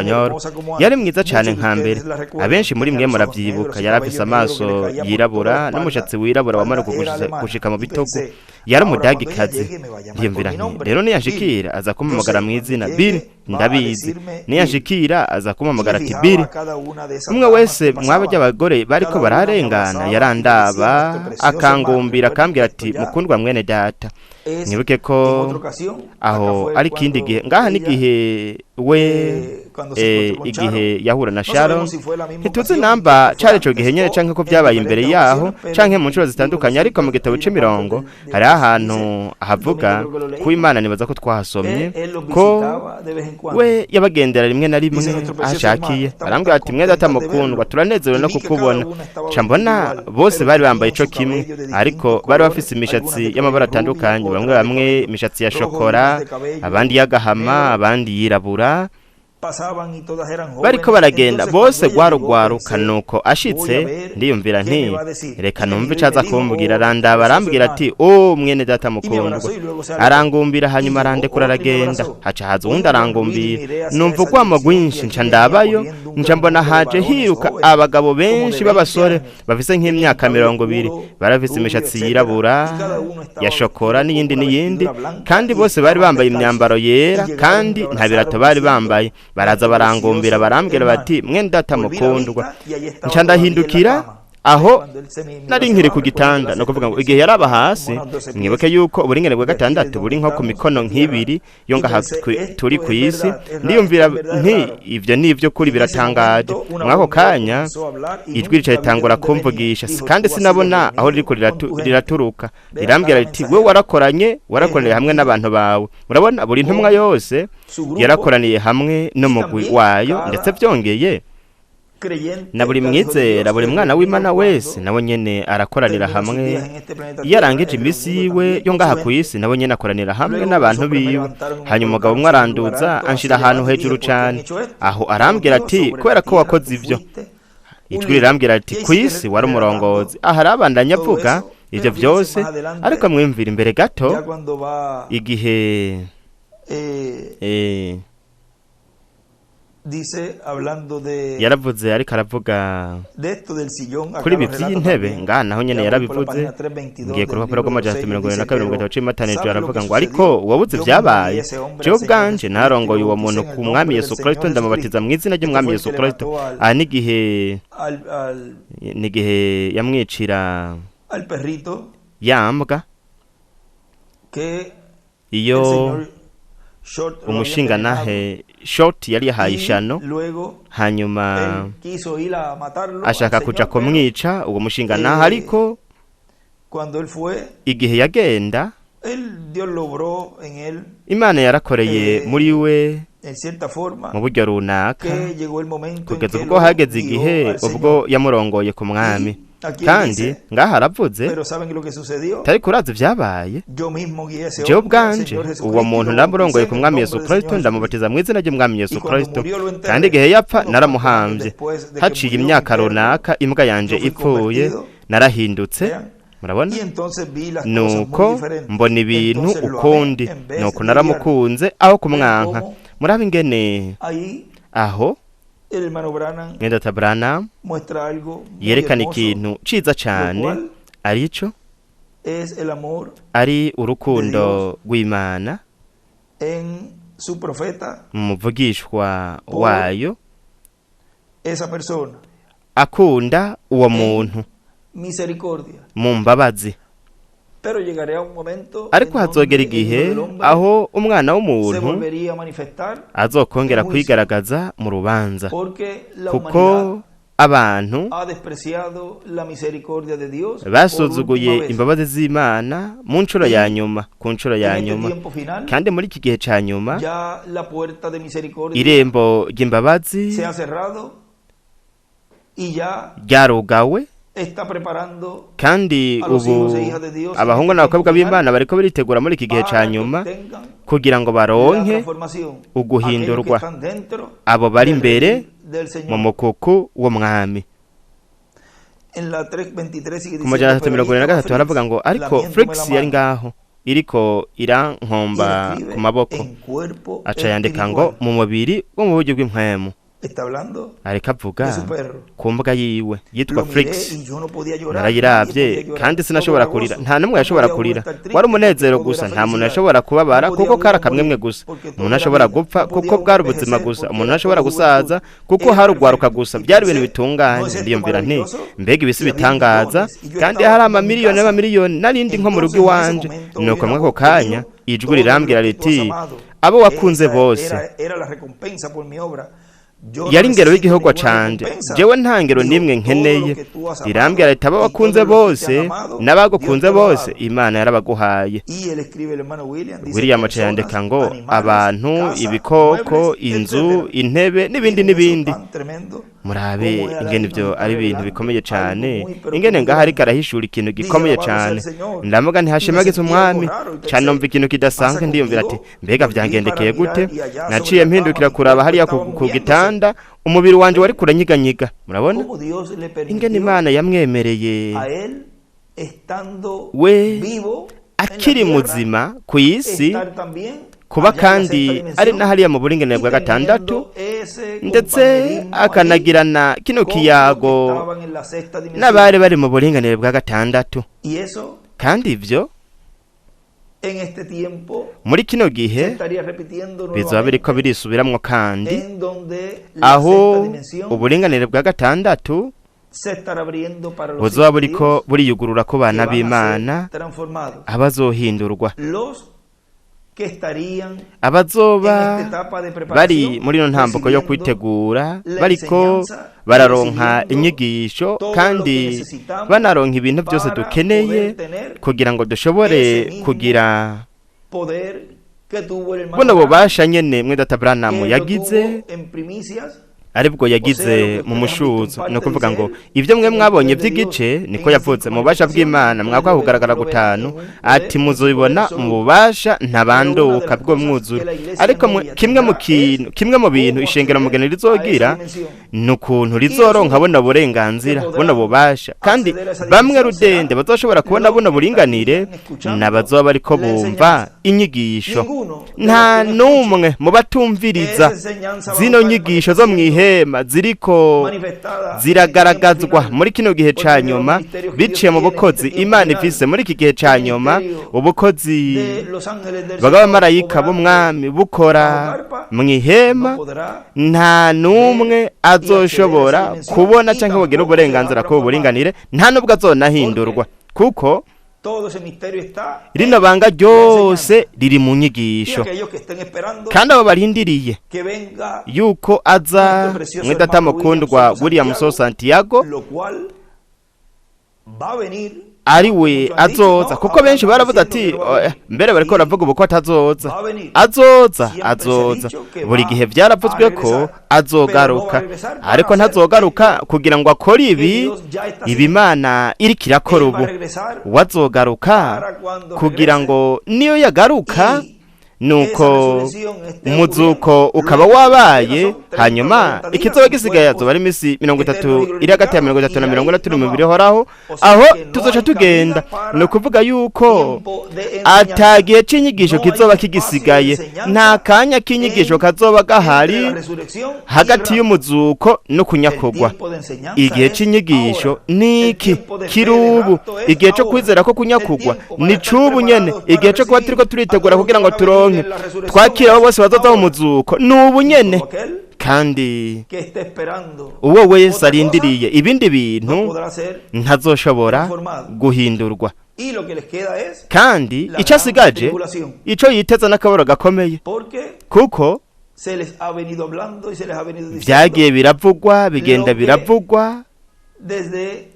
era Espanyol. hermosa como Yari antes. mwiza cane Muchos de nka mbere. ustedes la recuerdan. Abenshi muri Tenía mwe los ojos negros muravyibuka, y yari afise cabello negro que le amaso caía por toda la yirabura espalda. n'umushatsi wirabura wamanuka Falda era alemana. gushika mu Y bitugu. pensé, Yari ahora cuando ella umudagikazi. llegue me va a llamar por Ntiyumvira mi nti nombre, rero Bill. niyashikira aza Yo kumpamagara sé, mu cuando izina Bill. llegue Ndabizi niyanshikira aza kumpamagara ati: "Biri." Umwe wese mwaba ry'abagore bariko bararengana yarandaba, akangumbira, akambwira ati: "Mukundwa mwene data." Mwibuke ko aho ari ikindi gihe, ngaha n'igihe we igihe yahura na Sharon. Ntituzi namba cari ico gihe nyene, canke ko vyabaye imbere yaho, canke mu nshuro zitandukanye, ariko mu gitabo c'imirongo hariho ahantu havuga ku Imana, nibaza ko twahasomye, ko we yabagendera rimwe na rimwe ashakiye. Arambwira ati: "Mwene data mukundwa, turanezerewe no kukubona." Ca mbona bose bari bambaye ico kimwe, ariko bari bafise imishatsi y'amabara atandukanye, bamwe bamwe imishatsi ya shokora, abandi y'agahama, abandi yirabura. Bariko baragenda bose rwarugwaruka. Nuko ashitse, ndiyumvira nti: "Reka numve ico aza kumbwira." Arandaba, arambwira ati: "O mwene data mukundwa." Arangumbira, hanyuma arandekura, aragenda. Haca haza uwundi, arangumbira. Numva urwamo rwinshi, nca ndabayo, nca mbona haje hiruka abagabo benshi b'abasore bafise nk'imyaka 20, barafise imishatsi yirabura, ya shokora, n'iyindi n'iyindi, kandi bose bari bambaye imyambaro yera, kandi nta birato bari bambaye. Baraza barangumbira, barambwira bati: "Mwene data mukundwa." Nca ndahindukira, aho nari nkiri ku gitanda. No kuvuga ngo igihe yaraba hasi, mwibuke yuko uburingane bwa gatandatu buri nko ku mikono nk'ibiri yo ngaha turi ku isi. Ndiyumvira nti: "Ivyo ni ivyo kuri, biratangaje." Mwako kanya ijwi rica ritangura kumvugisha, kandi sinabona aho ririko riraturuka. Rirambwira riti: "We warakoranye, warakoraniye hamwe n'abantu bawe." Murabona, buri ntumwa yose yarakoraniye hamwe n'umugwi wayo. Ndetse byongeye na buri mwizera, buri mwana w'Imana wese nawe nyene arakoranira hamwe. Iyo arangije iminsi yiwe yo ngaha ku isi, nawe nyene akoranira hamwe n'abantu biwe. Hanyuma umugabo umwe aranduza, anshira ahantu hejuru cane. Aho arambwira ati: "Kubera ko wakoze ivyo." Ijwi rirambwira ati: "Ku isi wari umurongozi." Aha arabandanya avuga ivyo vyose, ariko mwimvira imbere gato igihe yaravuze, ariko aravuga kuri ibi vy'intebe ngaha, naho nyene yarabivuze. Ngiye ku rupapuro rw'372 mu gitabo c'Imatanijwe. Aravuga ngo: "Ariko wabuze vyabaye, jewe ubwanje narongoye uwo muntu ku Mwami Yesu Kristo, ndamubatiza mu izina ry'Umwami Yesu Kristo." Aha n'igihe yamwicira yambwa iyo umushingantahe Short yari yahaye ishano, hanyuma ashaka kuja kumwica uwo mushingantahe, ariko igihe yagenda, Imana yarakoreye muri we mu buryo runaka, kugeza ubwo hageze igihe ubwo yamurongoye ku Mwami. Kandi ngaha aravuze: "Tari kurazi vyabaye, jewe ubwanje uwo muntu ndamurongoye ku Mwami Yesu Kristo, ndamubatiza mu izina ry'Umwami Yesu Kristo, kandi igihe yapfa naramuhamvye. Haciye imyaka runaka imbwa yanje ipfuye, narahindutse." Murabona, nuko mbona ibintu ukundi, nuko naramukunze aho kumwanka. Murabe ingene aho mwene Branham yerekana ikintu ciza cane, arico ari urukundo rw'Imana mu muvugishwa wayo, akunda uwo muntu mu mbabazi. Ariko hazogera igihe aho Umwana w'umuntu azokongera kwigaragaza mu rubanza, kuko abantu basuzuguye imbabazi z'Imana mu nshuro ya nyuma, ku nshuro ya nyuma. Kandi muri iki gihe cya nyuma irembo ry'imbabazi ryarugawe, kandi ubu abahungu n'abakobwa b'Imana bariko baritegura muri iki gihe cya nyuma kugira ngo baronke uguhindurwa, abo bari imbere mu mukuku w'Umwami. Ku 373 haravuga ngo: "Ariko Flix yari ngaho iriko irankomba ku maboko." Aca yandika ngo: "Mu mubiri wo mu buryo bw'impwemu." Está hablando Ariko avuga de su perro. ku mbwa yiwe yitwa Lo miré Flix. y yo no podía llorar, nadie Narayirabye podía llorar, kandi todo sinashobora era kurira, gozo, nta n'umwe no yashobora podía uno kurira, estar triste wari porque umunezero todo gusa, era nta muntu felicidad, yashobora no kubabara podía kuko uno kari akamwemwe morir gusa, porque todo umuntu era ashobora vida, gupfa no podía kuko uno bwari ubuzima envejecer gusa, porque umuntu era ashobora todo gusaza juventud, kuko era hari ugwaruka perfecto. gusa, Y byari ibintu pensé, bitunganye. ¿no es esto Ndiyumvira nti maravilloso? mbega ibisi Y había bitangaza, millones, y yo kandi estaba hari como en mi amamiliyoni casa. n'amamiliyoni, narindi nko mu rugo Entonces en ese iwanje. momento oí Nuko una mw'ako voz que kanya dijo, ijwi todo lo rirambwira que tú has riti amado, abo wakunze esa bose era la recompensa por mi obra. Yo no yari ingero necesito y'igikorwa ninguna canje, recompensa. jewe nta ngero Dijo, n'imwe todo lo nkeneye. que tú has Rirambwira amado riti abo y wakunze todos los que te bose han amado, Dios n'abagukunze te lo ha bose dado. Imana yarabaguhaye. Y él escribe, el hermano William, dice, William aca personas, yandika ngo animales, abantu, casa, ibikoko, muebles, inzu, etcétera. intebe n'ibindi Miren eso n'ibindi. tan tremendo, Murabe cómo él ingene ahí nos ivyo está ari ibintu revelando bikomeye algo cane, muy, pero ingene muy ngaho ariko grande. arahishura ikintu Dije, gikomeye alabado sea cane. el Señor. Ndamuga Y me ntihashimagize sentí algo umwami, raro y ca pensé, numva ikintu ¿pasa kidasanzwe, ndiyumvira ati conmigo? mbega Volví para vyangendekeye mirar gute. y allá sobre Naciye la cama mpindukira mi kuraba cuerpo hariya estaba ku moviéndose. gitanda, umubiri wanje wari kuranyiganyiga. Murabona Cómo Dios le ingene permitió Imana yamwemereye a él, estando we vivo en la akiri tierra, muzima ku isi, estar también kuba allá en la sexta kandi ari dimensión na hariya mu buringanire y bwa gatandatu, teniendo ese ndetse compañerismo allí akanagirana kino con los que kiyago estaban en la sexta dimensión. n'abari bari mu buringanire bwa gatandatu. Y eso Kandi ivyo en este tiempo muri kino se gihe estaría repitiendo bizoba biriko nuevamente, birisubiramwo kandi, en donde la aho sexta dimensión uburinganire bwa gatandatu se estará abriendo para los buzoba hijos de buriko Dios buriyugurura ku que bana van a ser b'Imana, transformados. abazohindurwa, Los que estarían en abazoba esta etapa de bari preparación, muri ino ntambuko yo recibiendo kwitegura, la bariko enseñanza y bararonka recibiendo inyigisho todo lo que kandi necesitamos banaronka ibintu byose para dukeneye poder tener kugira ngo dushobore ese mismo kugira poder que tuvo el hermano buno Branham, bubasha nyene mwe data Branham que lo yagize, tuvo en primicias. aribwo O sea, lo yagize que mu ustedes han visto en mushuzo. Ni parte, ukuvuga dice ngo él, ibyo mwe en el mwabonye poder de Dios, by'igice, niko en esas yavutse cinco mu bubasha manifestaciones, bw'Imana ustedes mwakwa lo kugaragara verán en gutanu, un poder, ati en un poder muzobibona mu absoluto. bubasha Pero una de ntabanduka las bwo cosas mwuzuro. que la iglesia Ariko novia kimwe mu tendrá es kintu, kimwe mu bintu cómo ishengero acceder mugeni a esa rizogira dimensión. ni ukuntu Y los rizoronka únicos buno que burenganzira, buno podrán bubasha, kandi acceder a esa bamwe dimensión rudende serán bazoshobora kubona los buno que buringanire estarían escuchando n'abazoba bariko la bumva enseñanza. inyigisho. Ninguno de los Nta que no escuchen n'umwe mu batumviriza esa enseñanza zino bajo nyigisho zo mw'ihema ziriko manifestada en el tiempo ziragaragazwa final muri kino gihe por ca medio de los nyuma, ministerios que Dios biciye mu tiene en este bukozi tiempo Imana final, ifise muri iki gihe ca el nyuma, ministerio ubukozi de los ángeles del Señor bw'abamarayika obrando b'umwami bukora bajo carpa, mw'ihema, no podrá nta n'umwe ver y acceder a esa azoshobora dimensión kubona y canke ngo agire tampoco será uburenganzira k'ubu transformado, buringanire, nta n'ubwo azonahindurwa, porque kuko todo ese misterio está rino en banga la ryose enseñanza. riri mu Y nyigisho. aquellos que estén esperando Kandi abo barindiriye que venga yuko aza nuestro precioso mwedata hermano William mukundwa Soto William So Santiago, Santiago, lo cual va a venir, ari porque we muchos han dicho, azoza, no, kuko ahora benshi están baravuze diciendo ati que no va a "Oh, venir. mbere bariko Y baravuga ubu ko atazoza, va a venir. azoza, Siempre se ha azoza." dicho que Buri va gihe a vyaravuzwe ko regresar, pero no va a azogaruka, regresar para ariko hacer ntazogaruka esto kugira ngo akore que ibi Dios ya está ibi haciendo. Imana iriko irakora Él va a ubu. regresar Wazogaruka para cuando kugira regrese ngo niyo yagaruka, y esa nuko resurrección esté umuzuko ocurriendo, ukaba luego lo que queda wabaye, son 30 o hanyuma 40 días ikizoba en gisigaye azoba cuerpos ari imisi 30 eternos y iri hagati ya glorificados 30 na y mirongo ahí itandatu nos mu mibiri vamos. ihoraho, O sea aho que no tuzoca hay tugenda. cabida Ni para ukuvuga yuko tiempo de ata enseñanza. gihe c'inyigisho No hay kizoba espacio de kigisigaye, nta enseñanza kanya k'inyigisho en, kazoba entre la gahari resurrección y el hagati rapto. y'umuzuko no El kunyakugwa. tiempo de enseñanza Igihe es c'inyigisho ahora. El niki tiempo de fe kiri de ubu, rapto es igihe co ahora. kwizera ko El kunyakugwa tiempo para ni estar c'ubu nyene, preparados para igihe co kuba recibir turiko a turitegura todos los que kugira ngo van a venir turonke en la resurrección twakire abo es bose bazoza mu ahora. muzuko ni ubu Y nyene. todo aquel Kandi que esté esperando uwo wese otra cosa arindiriye ibindi no bintu podrá ser ntazoshobora transformado. guhindurwa. Y lo que les queda es Kandi la ico gran asigaje, tribulación, ico yiteza n'akabaro gakomeye, porque kuko se les ha venido hablando y se les ha venido diciendo vyagiye biravugwa bigenda lo que biravugwa desde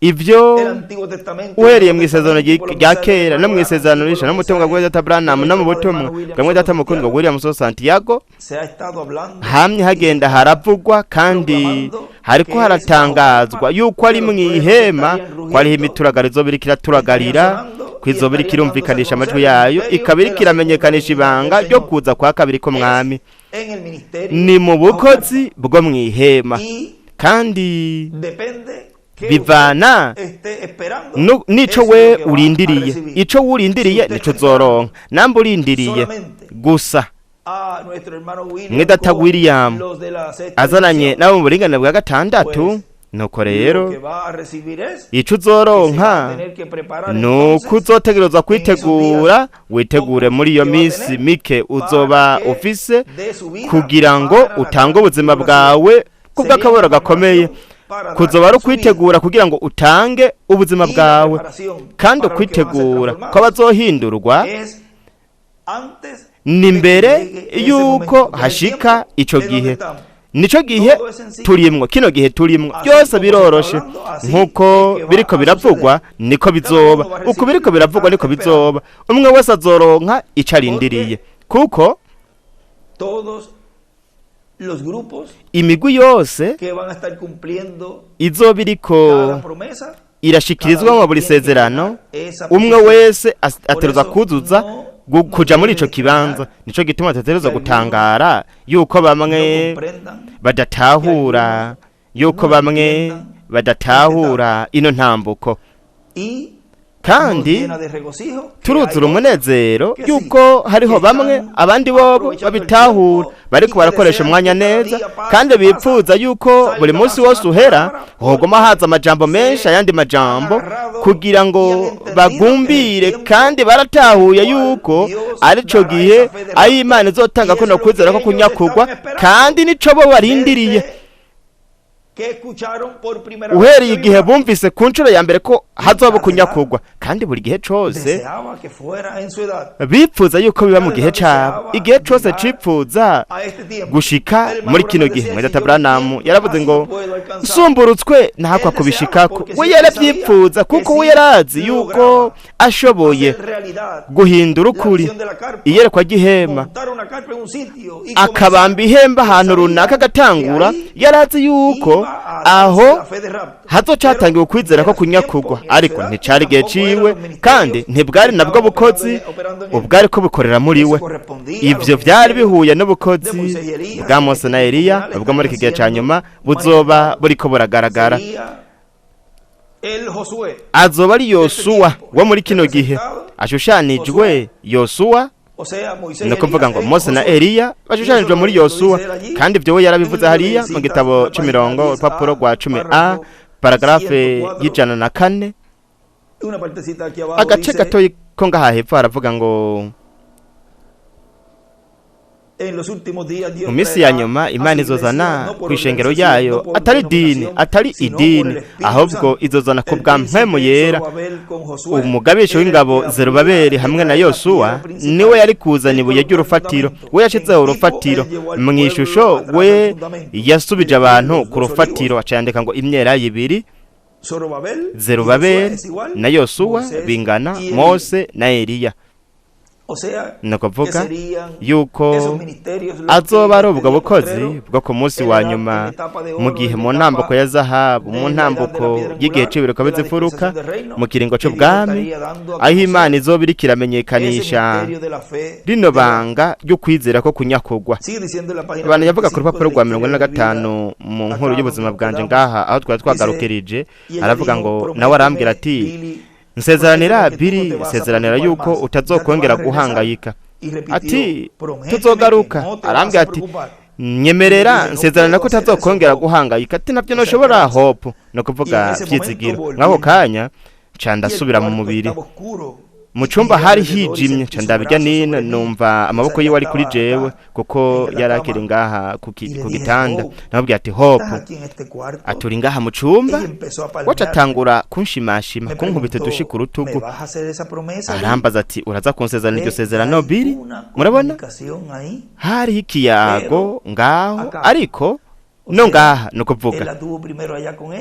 ivyo el Antiguo Testamento y el uhereye Nuevo mu isezerano Testamento, por los rya mensajes del kera no hermano mu Branham isezerano y por risha los no mu butumwa mensajes bwa data de Branham no nuestro mu amado butumwa hermano William bwa mwene Soto data mukundwa Santiago, William So Santiago, se ha estado hablando hamye y se hagenda está haravugwa kandi proclamando hariko que es bajo haratangazwa carpa yuko ari que los mu truenos ihema, estarían ko hariho rugiendo, imituragaro izoba iriko estarían iraturagarira, sonando ko y izoba iriko estarían dándose a irumvikanisha amajwi conocer el yayo, misterio ikaba de iriko la segunda iramenyekanisha venida del ibanga ryo Señor. kuza kwa kabiri Es k'umwami. en el ministerio Ni mu bajo bukozi carpa bwo mu ihema, y kandi depende que usted bivana esté esperando nico es we lo que va a urindiriye, recibir. ico Si wurindiriye usted nico está esperando uzoronka. Namba urindiriye solamente gusa Mwedata William azananye n'abo mu buringanire bwa gatandatu. Nuko rero ico uzoronka ni uko uzotegerezwa kwitegura, witegure muri iyo minsi mike uzoba ufise kugira ngo utange ubuzima bwawe kubw'akaboro gakomeye. Kuzoba ari ukwitegura kugira ngo utange ubuzima bwawe, kandi ukwitegura kw'abazohindurwa ni mbere y'uko hashika ico gihe. Nico gihe turimwo, kino gihe turimwo. Byose biroroshe, nk'uko biriko biravugwa niko bizoba, uko biriko biravugwa niko bizoba. Umwe wese azoronka ico arindiriye, kuko imigwi yose izoba iriko irashikirizwa mu buri sezerano, umwe wese ategerezwa kuzuza kuja muri ico kibanza. Nico gituma tutegerezwa gutangara yuko bamwe badatahura, yuko bamwe badatahura ino ntambuko. Kandi turuzura umunezero yuko hariho bamwe, abandi bobo babitahura, bariko barakoresha umwanya neza, kandi bipfuza yuko buri munsi wose uhera hogoma haza amajambo menshi, ayandi majambo, kugira ngo bagumbire. Kandi baratahuye yuko arico gihe aho Imana izotanga kuno kwizera ko kunyakugwa, kandi nico bo barindiriye uhereye igihe bumvise ku nshuro ya mbere ko hazoba kunyakugwa. Kandi buri gihe cose bipfuza yuko biba mu gihe cabo, igihe cose cipfuza gushika muri kino gihe. Mwedata Branham yaravuze ngo: "Nsumburutswe ntahakwa kubishikako." We yaravyipfuza, kuko we yarazi yuko ashoboye guhindura ukuri iyerekwa ry'ihema, akabamba ihemba ahantu runaka agatangura, yarazi yuko aho hazocatangiwe ukwizera ko kunyakugwa. Ariko nticari igihe ciwe, kandi ntibwari nabwo bukozi ubwari ko bukorera muri we. Ivyo vyari bihuye n'ubukozi bwa Mose na Eliya, ubwo muri iki gihe ca nyuma buzoba buriko buragaragara. Azoba ari Yosuwa wo muri kino gihe ashushanijwe Yosuwa, ni ukuvuga ngo Mose na Eliya bashushanijwe muri Yosuwa. Kandi ibyo we yarabivuze hariya mu gitabo c'imirongo, urupapuro rwa 10a, paragarafe y'104, agace gatoyi ko ngaha hepfo, haravuga ngo: "Mu minsi ya nyuma Imana izozana ku ishengero ryayo, atari idini, atari idini, ahubwo izozana ku bwa Mpwemu Yera." Umugabisha w'ingabo Zerubabeli hamwe na Yosuwa niwe yari kuzana ibuye ry'urufatiro. We yashizeho urufatiro mu ishusho, we yasubije abantu ku rufatiro. Acayandika ngo imyelayo ibiri, Zerubabeli na Yosuwa bingana Mose na Eliya. Ni ukuvuga yuko azoba ari ubwo bukozi bwo ku munsi wa nyuma, mu gihe mu ntambuko ya zahabu, mu ntambuko y'igihe c'ibiriko bizifuruka, mu kiringo c'ubwami, aho Imana izoba iriko iramenyekanisha rino banga ryo kwizera ko kunyakugwa. Abantu yavuga ku rupapuro rwa 45 mu nkuru y'ubuzima bwanje ngaha aho twari twagarukirije, aravuga ngo: "Nawe arambwira ati: 'Nsezeranira Biri, nsezeranira yuko utazokongera guhangayika.' Ati: 'Tuzogaruka.' Arambwira ati: 'Nyemerera, nsezerana ko utazokongera guhangayika.' Ati: 'Nabyo ntushobora, Hope,' ni ukuvuga Vyizigiro. Nk'ako kanya nca ndasubira mu mubiri. Mu cumba hari hijimye, nca ndabirya nino, numva amaboko yiwe ari kuri jewe, kuko yari akiri ngaha ku gitanda. Namubwiye ati: 'Hope, aturi ngaha mu cumba.' Waca atangura kunshimashima, kunkubita udushi ku rutugu, arambaza ati: 'Uraza kunsezerana iryo sezerano, Biri?' Murabona hariho ikiyago ngaho, ariko no ngaha, ni ukuvuga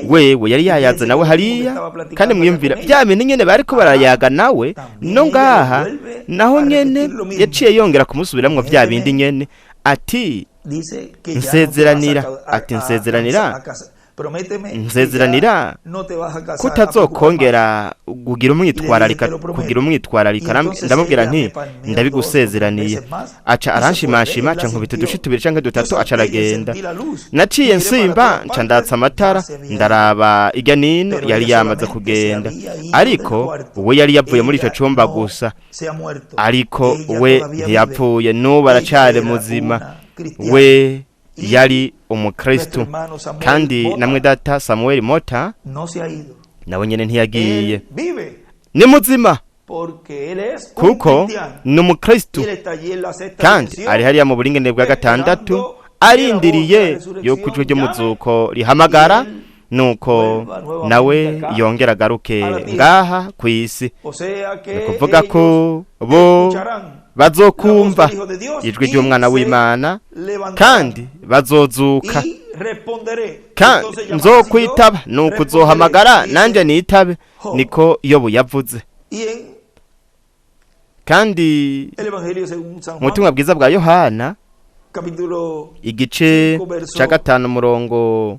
wewe yari yayaze nawe hariya. Kandi mwiyumvira bya bintu nyene bariko barayaga nawe no ngaha, naho nyene yaciye yongera kumusubiramwo vya bindi nyene, ati: 'Nsezeranira,' ati: 'Nsezeranira.' Nzezeranira kutazokongera kugira umwitwararika kugira umwitwararika. Ndamubwira nti ndabigusezeraniye. Aca aranshimashima, aca nkubita udushi tubiri canke dutatu, aca aragenda. Naciye nsimba, nca ndatsa amatara, ndaraba irya nino, yari yamaze kugenda. Ariko we yari yavuye muri ico cumba gusa, ariko we ntiyapfuye, n'ubu aracari muzima. We yari umukristo. Kandi namwe data Samuel Mota nawe nyene ntiyagiye, ni muzima kuko ni umukristo, kandi ari hariya mu buringanire bwa gatandatu arindiriye yuko ijwi ry'umuzuko rihamagara, nuko nawe yongera agaruke ngaha ku isi. Ni ukuvuga ko bo bazokumva ijwi ry'umwana w'Imana kandi bazozuka. Kandi nzokwitaba, nuko uzohamagara nanjye nitabe, niko Yobu yavuze. Kandi mu butumwa bwiza bwa Yohana igice cya 5 umurongo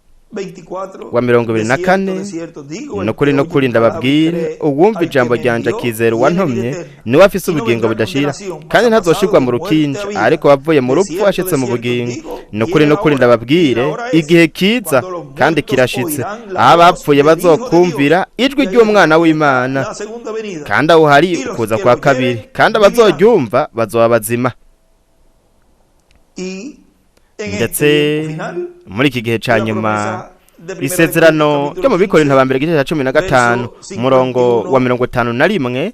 wa 24: "Nukuri nukuri ndababwire, uwumva ijambo ryanje akizera uwantumye niwe afise ubugingo budashira, kandi ntazoshirwa mu rukinja, ariko wavuye mu rupfu ashitse mu bugingo. Nukuri nukuri ndababwire, igihe kiza kandi kirashitse aho abapfuye bazokumvira ijwi ry'umwana w'Imana, kandi aho hari ukuza kwa kabiri, kandi abazoryumva bazoba bazima." Ndetse muri iki gihe ca nyuma, isezerano ryo mu Bikorinto ba mbere igice cya 15 umurongo wa 51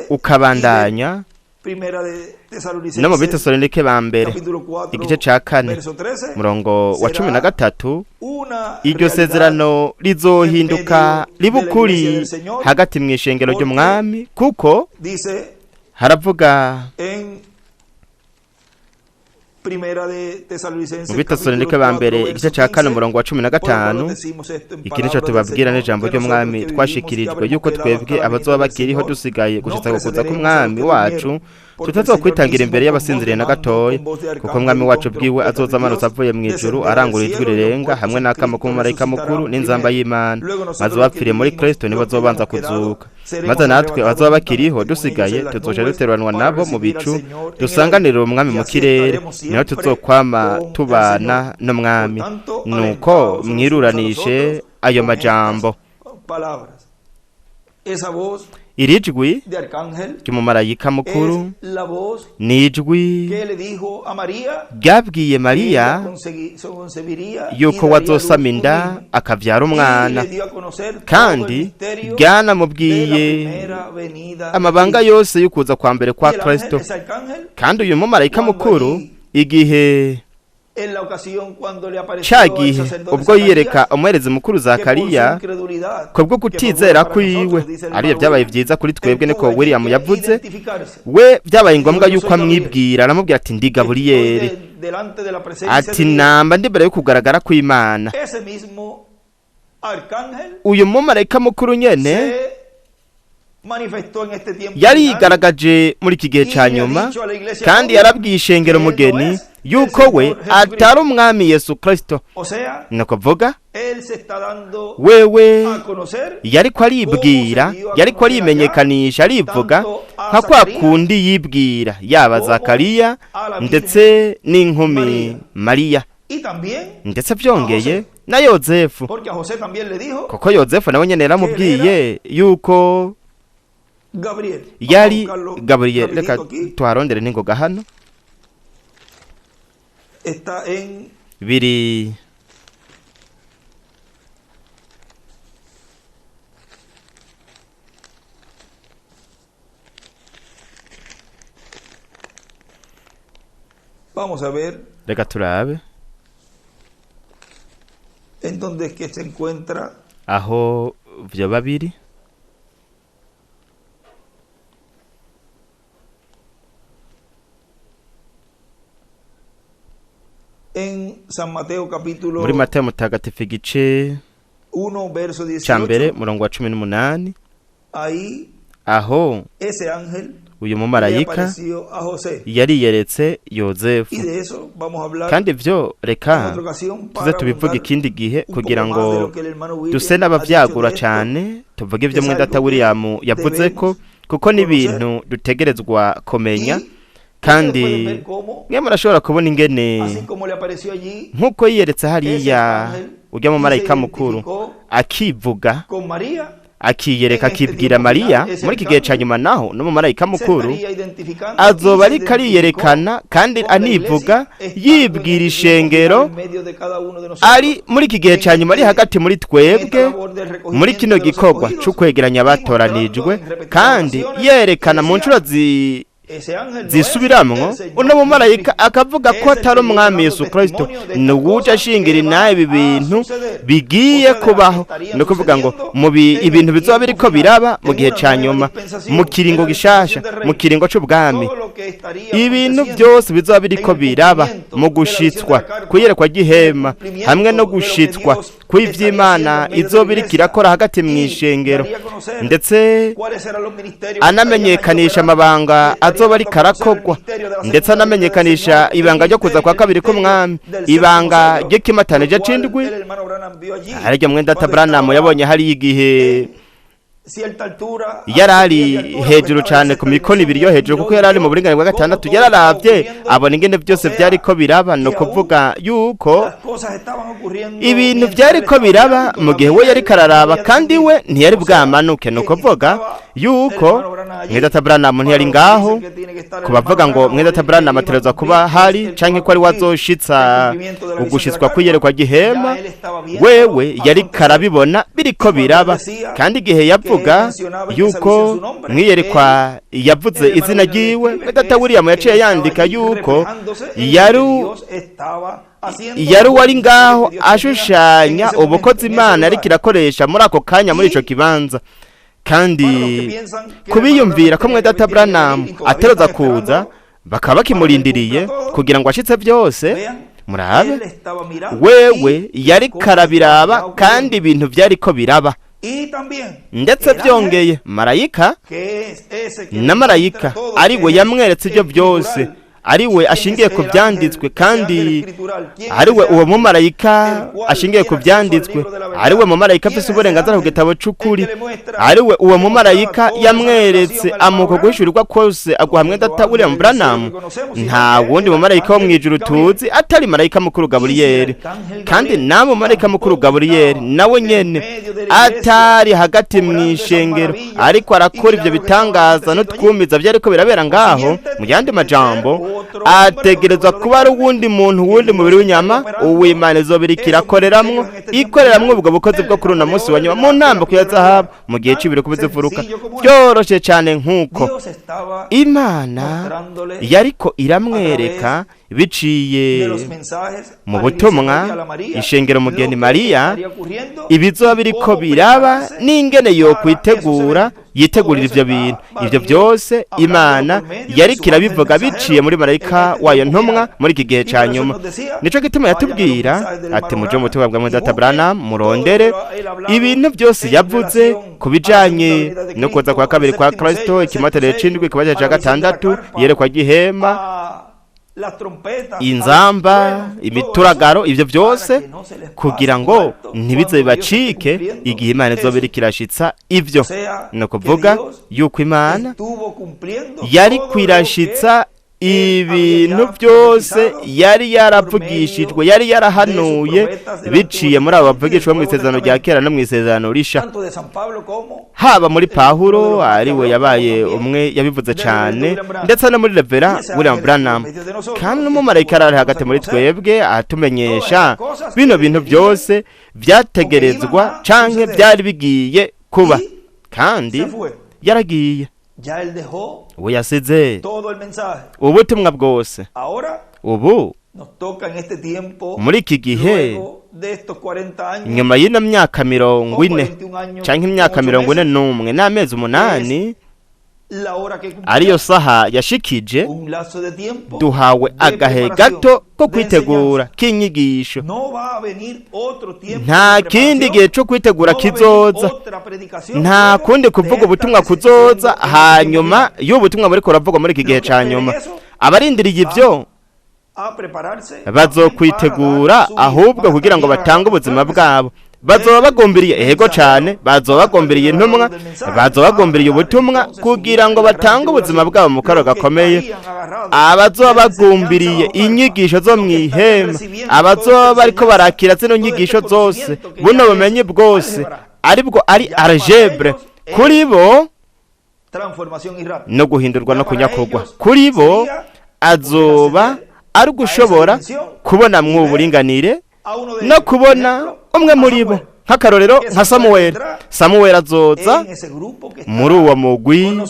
ukabandanya, no mu Bitesalonike ba mbere igice ca 4 umurongo wa 13, iryo sezerano rizohinduka ribukuri hagati mu ishengero ry'umwami, kuko haravuga mu Bitesalonike ba mbere igice ca 4 umurongo wa 15: "Iki nico tubabwira n'ijambo ry'umwami twashikirijwe, yuko twebwe abazoba bakiriho dusigaye gushitsa kuza k'umwami wacu tutazokwitangira imbere y'abasinziriye na gatoya. Kuko mwami wacu bwiwe azoza amanutse avuye mu ijuru, arangura ijwi rirenga, hamwe n'akamo k'umumarayika mukuru n'inzamba y'Imana, maze abapfiriye muri Kristo nibo bazobanza kuzuka. Maze natwe abazoba bakiriho dusigaye tuzoca duteruranwa nabo mu bicu, dusanganire umwami mu kirere, niho tuzokwama tubana n'umwami. Nuko mwiruranishe ayo majambo." Iri jwi ry'umumarayika mukuru ni ijwi ryabwiye Mariya yuko wazosama inda akavyara umwana, kandi ryanamubwiye amabanga yose y'ukuza kwa mbere kwa Kristo. Kandi uyu mumarayika mukuru, igihe ca gihe ubwo yiyereka umuherezi mukuru Zakariya, kubwo kutizera kwiwe, ariyo byabaye vyiza kuri twebwe, niko William yavuze, we byabaye ngombwa yuko amwibwira, aramubwira ati: "Ndi Gaburiyeli," ati: "Namba ndi mbere yo kugaragara kw'Imana." Uyu mumarayika mukuru nyene yarigaragaje muri iki gihe ca nyuma, kandi yarabwiye ishengero mugeni yuko we atari umwami Yesu Kristo. Ni ukuvuga wewe yariko aribwira, yariko arimenyekanisha, arivuga nka kwa kundi yibwira yaba Zakariya ndetse n'inkumi Mariya, ndetse byongeye na Yozefu, kuko Yozefu nawe nyene yaramubwiye yuko yari Gaburiyeli. Reka tuharondere n'ingoga hano biri Vamos a ver Reka turabe en dónde es que se encuentra aho vyoba biri. En San Mateo capítulo Muri Matayo mutagatifu igice 1 verso ca mbere 18. murongo wa 18. Ahí Aho ese ángel Uyu mumarayika apareció a José. yariyeretse Yozefu. Y de eso vamos a hablar Kandi ivyo en reka otra ocasión tuze para tubivuga abundar ikindi gihe un kugira poco más de ngo lo que el hermano William duse ha dicho de n'abavyagura esto, cane, tuvuge ivyo que es mwendata algo que William yavuze ko, debemos kuko ni conocer. ibintu dutegerezwa kumenya. Y ustedes Kandi pueden ver cómo, mwe murashobora kubona ingene así como le apareció allí nk'uko yiyeretse ese hariya ángel urya y se mumarayika mukuru identificó akivuga, con María, akiyereka, en este akibwira tiempo Mariya, final, ese muri iki gihe ca arcángel nyuma naho n'umumarayika se mukuru estaría identificando y azoba se ariko identificó ariyerekana kandi con la anivuga, iglesia, estando en yibwira este tiempo final ishengero en medio de cada uno de nosotros, ari muri iki gihe en ca nyuma, ari este hagati muri en esta twebwe, labor del muri kino recogimiento de los gikorwa escogidos co kwegeranya y mostrando abatoranijwe, en repetidas kandi ocasiones que yerekana mu decía, ncuro ese ángel no es zisubiramwo el Señor uno mumarayika Jesucristo, akavuga es ko el atari que viene umwami dando Yesu Kristo, testimonio de ni estas uwuje cosas ashingira que inaha van ibi a bintu suceder. O bigiye sea, de las que kubaho. estarían Ni ukuvuga ngo sucediendo mu en el ibintu bizoba tiempo biriko final, biraba mu en gihe una ca nueva nyuma, mu dispensación, en kiringo la gishasha, dispensación del mu reino. kiringo c'ubwami, Todo lo que estaría ibintu aconteciendo byose bizoba en biriko el biraba cumplimiento mu de la visión de gushitswa la carpa, kuyerekwa en el ry'ihema, hamwe cumplimiento no de lo que gushitswa Dios estaría kw'ivy'Imana haciendo en medio de la izoba iriko iglesia, irakora hagati y mw'ishengero, daría a conocer ndetse cuáles eran los ministerios que estarían allí anamenyekanisha operando, amabanga y estaría azoba dando ariko a conocer el arakogwa, misterio de la ndetse segunda venida del anamenyekanisha Señor, el ibanga ryo kuza misterio, kwa el kabiri misterio k'umwami, del séptimo ibanga sello, ry'ikimatanije lo cual c'indwi, el hermano Branham vio allí ariryo mwendata cuando Branham estaba yabonye hariya igihe en cierta altura, a yari 7 ari pies de altura, porque hejuru estaba en la cane sexta ku mikono dimensión, ibiri y yo él hejuru, miró kuko y yari ari mu vio buringanire bwa cómo gatandatu, todo estaba yararavye ocurriendo. abona ingene O byose sea, vyariko biraba. Ni que aún ukuvuga yuko las cosas estaban ocurriendo ibintu mientras él vyariko estaba biraba mirando y mu gihe we todavía él yariko no araraba, había kandi we descendido. ntiyari O sea, bwamanuke. Ni que ukuvuga estaba el yuko hermano Branham allí. mwedata Branham Para ntiyari los que ngaho. dicen que tiene que estar Ku el bavuga hermano ngo Branham o mwedata el que Branham iba a ategerezwa cumplir, kuba es hari el que va canke a ko ari cumplir el wazoshitsa cumplimiento de la visión de la ugushitswa carpa, kw'iyerekwa ry'ihema, ya él estaba viéndolo wewe yariko acontecer. arabibona biriko Y cuando él biraba. decía Kandi igihe que él yavuga mencionaba en esa visión yuko su nombre, él, mwiyerekwa yavuze el hermano izina William le ryiwe, escribe que mwedata es William que yaciye él estaba yandika allí yuko reflejándose en lo que yari Dios estaba haciendo yari o uwari el ministerio ngaho que Dios tenía en ashushanya ese momento, ubukozi en ese Imana yariko lugar. irakoresha muri ako kanya, muri ico Y kibanza. para los que Kandi piensan que el hermano Branham kubiyumvira ko tenía que, mwedata tiene que venir Branham y todavía ateroza están kuza, esperándolo bakaba para que él bakimurindiriye cumpla todo, kugira ngo ashitse byose, vean, murabe, él estaba mirando wewe y las yariko cosas estaban ya arabiraba kandi ocurriendo. ibintu vyariko biraba. Y también Ndetse el ángel, vyongeye marayika que es ese que na le muestra marayika todo, ari que we es yamweretse ibyo byose, escritural. ari we ¿Quién es ashingiye ku el vyanditswe, ángel, ese ángel kandi escritural? ¿Quién es ari we ese uwo ángel mumarayika el cual ashingiye ku tiene acceso al vyanditswe, libro de la ari we verdad? mumarayika ¿Quién afise es ese uburenganzira ku ángel gitabo el c'ukuri, que le muestra, ari we uwo le mostraba mumarayika toda esa yamweretse revelación al hermano amuka Branham? guhishurirwa kose aguha No mwedata otro William ángel del cielo Branham. que conocemos, sino Nta que wundi el mumarayika wo arcángel mw'ijuru Gabriel. tuzi atari marayika mukuru Y si el Gaburiyeri. arcángel Kandi Gabriel nawe mumarayika mukuru tampoco Gaburiyeri estaba nawe en nyene medio de la iglesia atari hagati obrando esas mw'ishengero maravillas ariko y arakora ivyo milagros que estaban bitangaza aconteciendo allí, n'utwumiza vyariko birabera ngaho, consiguiente mu tiene yandi que ser majambo otro hombre, otro ategerezwa cuerpo de kuba ari carne uwundi muntu, que uwundi mubiri Dios w'inyama estaría operando uw'Imana izoba iriko esos irakoreramwo, ministerios en este tiempo ikoreramwo final ubwo bukozi en bwo la kuri uno etapa de munsi wa oro nyuma de mu la ntambuko ya primera zahabu rueda. mu gihe Tan c'ibiro kubizifuruka. sencillo como eso. Vyoroshe cane nk'uko Dios estaba Imana mostrándole yariko a través iramwereka biciye de los mensajes mu a la iglesia butumwa novia, a la María, ishengero mugeni lo que Mariya estaría ocurriendo ibizoba y biriko cómo biraba prepararse n'ingene para esos yokwitegura eventos. Todo yitegurira eso ivyo bintu. estaba Ivyo Dios byose hablándolo Imana por medio de yariko su ángel irabivuga biciye mensajero muri en marayika este wayo tiempo ntumwa final. muri iki gihe Y ca por eso nyuma. nos decía, Nico gituma vayan a los yatubwira mensajes del ati hermano muje mu Branham butumwa bwa y mwedata busquen Branham todo lo que murondere él ha hablado ibintu byose en yavuze relación ku a la segunda bijanye venida de no kuza Cristo, kwa al kabiri kwa séptimo Kristo, sello, al sexto ikimaterere sello, c'indwi, ikibazo a ca la visión de la gatandatu, carpa, iyerekwa ry'ihema, a las trompetas, a los inzamba, truenos, todo eso, imituragaro, ivyo para byose que no se les pase kugira por ngo alto ntibize cuando Dios esté bibacike cumpliendo igihe Imana izoba eso. iriko irashitsa ivyo. O sea, Ni que ukuvuga Dios yuko Imana estuvo cumpliendo yari todo lo que kwirashitsa él había ibintu ya byose profetizado yari por yaravugishijwe, medio yari de sus yarahanuye profetas del Antiguo biciye muri abo Testamento y del bavugishwa mu Nuevo isezerano rya Testamento, kera no mu isezerano risha, tanto de San Pablo como haba muri uno de Pawulo los más que ari we habló, como yabaye también umwe yabivuze del reverendo cane, William Branham. ndetse no muri Y Revera ese William ángel estuvo en Branham. medio de nosotros, Kandi que estuvo n'umumarayika arari dándonos a hagati muri conocer twebwe todas atumenyesha esas cosas que bino bintu deberían byose o que iban vyategerezwa a canke suceder. vyari bigiye kuba. Y Kandi se fue. yaragiye, Ya él dejó ubu yasize todo el mensaje. ubutumwa bwose. Ahora Ubu nos toca en este tiempo, muri iki gihe, luego de estos 40 años nyuma y'ino myaka mirongo o ine 41 años canke con imyaka 8 mirongo ine meses, n'umwe n'amezi que es 8, Ariyo saha yashikije, duhawe agahe gato ko kwitegura k'inyigisho. Nta kindi gihe cyo kwitegura kizoza, nta kundi kuvuga ubutumwa kuzoza hanyuma y'ubutumwa buriko buravugwa muri iki gihe ca nyuma. Abarindiriye ibyo bazokwitegura ahubwo kugira ngo batange ubuzima bwabo. Bazoba bagombiriye, ehego cane, bazoba bagombiriye intumwa, bazoba bagombiriye ubutumwa kugira ngo batange ubuzima bwabo mu karo gakomeye. Abazoba bagombiriye inyigisho zo mw'ihema, abazoba bariko barakira zino nyigisho zose, buno bumenyi bwose aribwo ari algebre kuri bo, no guhindurwa no kunyakugwa kuri bo azoba ari ugushobora kubona mw'uburinganire no kubona umwe muri bo, nk'akarorero nka Samuweli. Samuweli azoza muri uwo mugwi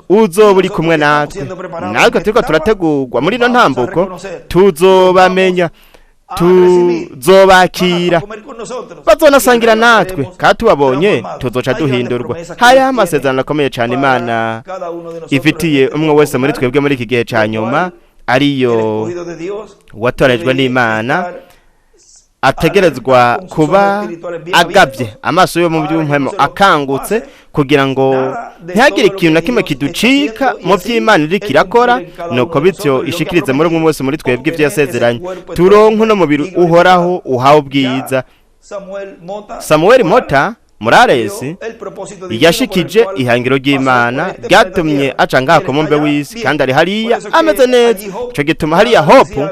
uzoba uri kumwe natwe. Natwe turiko turategurwa muri ino ntambuko, tuzobamenya, tuzobakira, bazonasangira natwe, kandi tubabonye tuzoca duhindurwa. Hariho amasezerano akomeye cyane Imana ifitiye umwe wese muri twebwe muri iki gihe cya nyuma, ariyo watorejwe n'Imana ategerezwa kuba agabye amaso yo mu by'umpemo akangutse, kugira ngo ntihagire ikintu na kimwe kiducika mu by'Imana iriko irakora. Nuko bityo ishikirize muri umwe wese muri twebwe ibyo yasezeranye, turonke uno mubiri uhoraho uhawe ubwiza. Samuel Mota Muraresi yashikije ihangiro ry'Imana ryatumye aca ngaha ku mumbe w'isi, kandi ari hariya ameze neza. Ico gituma hariya Hope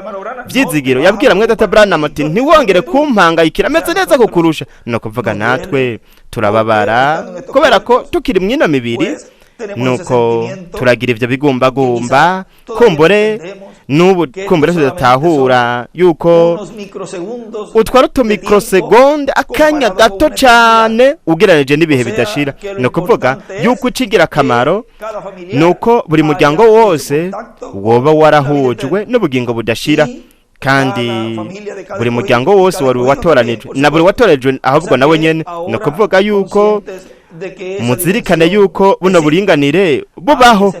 Vyizigiro yabwira mwe data Branham ati: "Ntiwongere kumpangayikira, ameze neza kukurusha." No kuvuga natwe turababara kubera ko tukiri mwino mibiri, nuko turagira ivyo bigumbagumba. Kumbure n'ubu, kumbure tudatahura yuko utwara utumikrosegonde, akanya gato cane ugereranije n'ibihe bidashira. Ni ukuvuga yuko ikigira akamaro ni uko buri muryango wose woba warahujwe n'ubugingo budashira, kandi buri muryango wose wari watoranijwe na buri watoranijwe ahubwo nawe nyene. Ni ukuvuga yuko muzirikane yuko buno buringanire bubaho.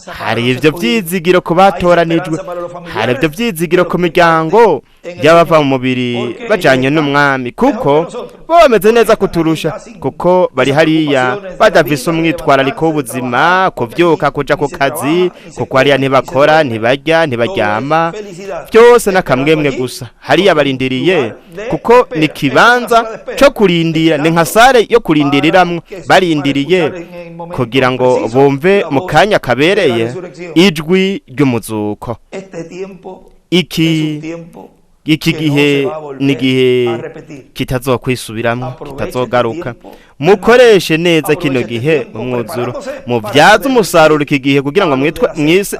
Hari ivyo vyizigiro ku batoranijwe, hari ivyo vyizigiro ku miryango y'abava mu mubiri bajanye n'umwami, kuko bo bameze neza kuturusha, kuko bari hariya badafise umwitwarariko w'ubuzima, kuvyuka kuja ku kazi, kuko hariya ntibakora, ntibarya, ntibaryama, byose n'akamwemwe gusa. Hariya barindiriye, kuko ni ikibanza co kurindira, ni nka sare yo kurindiriramwo. Barindiriye kugira ngo bumve mu kanya kabereye ijwi ry'umuzuko. Iki gihe ni igihe kitazokwisubiramo, kitazogaruka. Mukoreshe neza kino gihe mu mwuzuro, mubyaze umusaruro iki gihe kugira ngo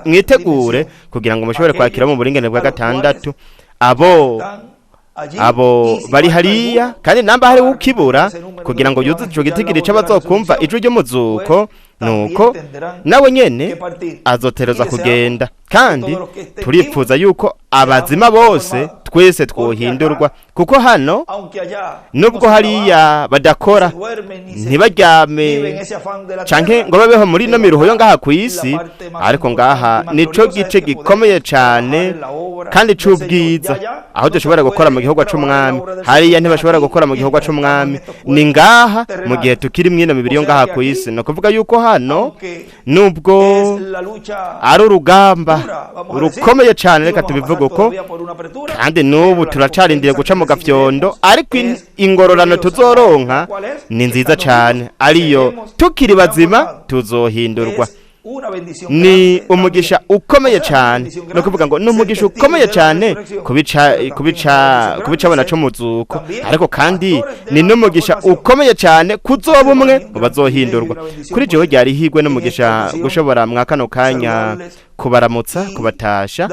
mwitegure kugira ngo mushobore kwakira mu buringane bwa gatandatu abo bari hariya. Kandi namba hari ukibura kugira ngo yuzuze ico gitigiri c'abazokumva ijwi ry'umuzuko, nuko nawe nyene azotereza kugenda. Kandi turipfuza yuko abazima bose twese twohindurwa, kuko hano, nubwo hariya badakora, ntibaryame canke ngo babeho muri ino miruho yo ngaha ku isi, ariko ngaha nico gice gikomeye cane kandi c'ubwiza aho dushobora gukora mu gihugu c'umwami. Hariya ntibashobora gukora mu gihugu c'umwami, ni ngaha mu gihe tukiri mwino mibiri yo ngaha ku isi. Ni ukuvuga yuko hano, nubwo ari urugamba rukomeye cane, reka tubivuge uko, kandi n'ubu turacarindiriye guca mu gafyondo, ariko ingororano tuzoronka ni nziza cane, ariyo tukiri bazima tuzohindurwa. Ni umugisha ukomeye cyane. Ni ukuvuga ngo ni umugisha ukomeye cyane kubicabona co muzuko, ariko kandi ni n'umugisha ukomeye cyane kuzoba umwe mu bazohindurwa. Kuri jewe ryari higwe n'umugisha gushobora mwa kano kanya kubaramutsa, kubatasha,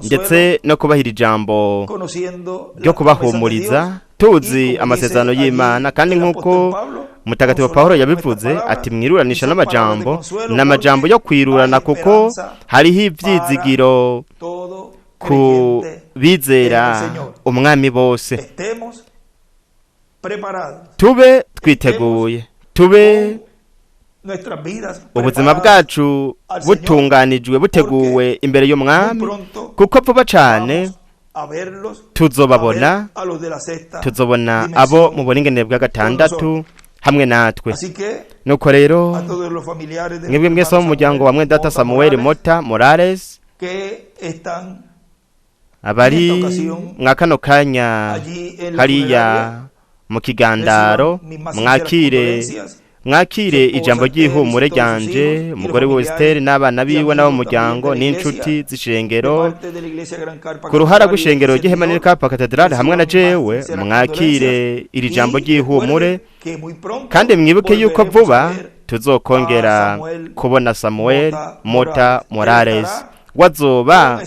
ndetse no kubahira ijambo ryo kubahumuriza, tuzi amasezerano y'Imana. Kandi nk'uko mutagatifu Pawulo yabivuze ati: "Mwiruranisha n'amajambo n'amajambo yo kwirurana, kuko hariho ibyizigiro ku bizera umwami bose." Tube twiteguye, tube Ubuzima bwacu butunganijwe, buteguwe imbere y'Umwami, kuko vuba cyane tuzobabona, tuzobona abo mu buringanire bwa gatandatu hamwe natwe. Nuko rero, mwebwe mwese wo mu muryango wa mwene Samuel Mota Morales abari mwa kano kanya hariya mu kigandaro, mwakire ijambo ry'ihumure ryanje, umugore we Esther n'abana biwe n'abo muryango n'inshuti z'ishengero, ku ruhara rw'ishengero ry'ihema n'Ikapa Katedrale hamwe na jewe, mwakire iri jambo ry'ihumure, kandi mwibuke yuko vuba tuzokongera kubona Samuel Mota Morales. Wazoba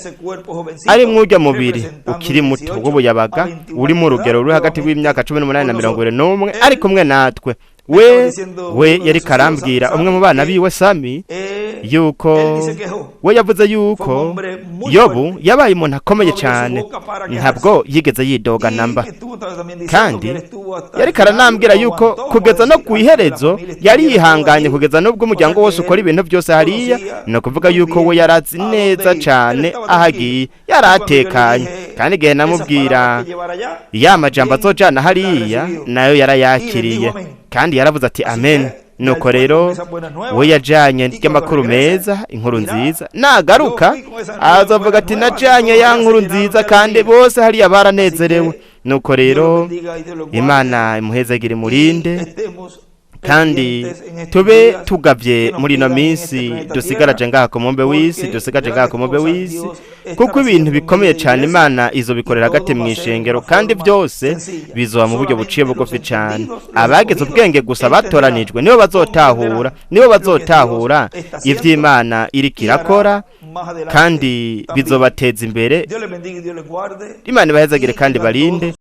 ari mwujya mubiri ukiri muto w'ubuyabaga, uri mu rugero ruri hagati w'imyaka 18 na 21, ari kumwe natwe. We yari karambwira umwe mu bana biwe Sami yuko we yavuze yuko Yobu yabaye umuntu akomeye cyane, ntabwo yigeze yidoga namba. Kandi yari karanambwira yuko kugeza no ku iherezo yari yihanganye, kugeza n'ubwo umuryango wose ukora ibintu byose hariya. Ni ukuvuga yuko we yarazi neza cyane ahagiye, yari atekanye. Kandi igihe namubwira ya majambo azojana hariya, nayo yarayakiriye kandi yaravuze ati amen. Nuko rero we yajyanye ry'amakuru meza, inkuru nziza. Nagaruka azavuga ati najyanye ya nkuru nziza, kandi bose hariya baranezerewe. Nuko rero Imana imuhezagire, imurinde, kandi tube tugabye muri ino minsi dusigaraje ngaha ku mumbe w'isi, dusigaje ngaha ku mumbe w'isi, kuko ibintu bikomeye cyane Imana izo bikorera hagati mu ishengero, kandi byose bizoba mu buryo buciye bugufi cyane. Abagize ubwenge gusa batoranijwe nibo bazotahura iby'Imana iriko irakora, kandi bizobateza imbere. Imana ibahezagire kandi barinde.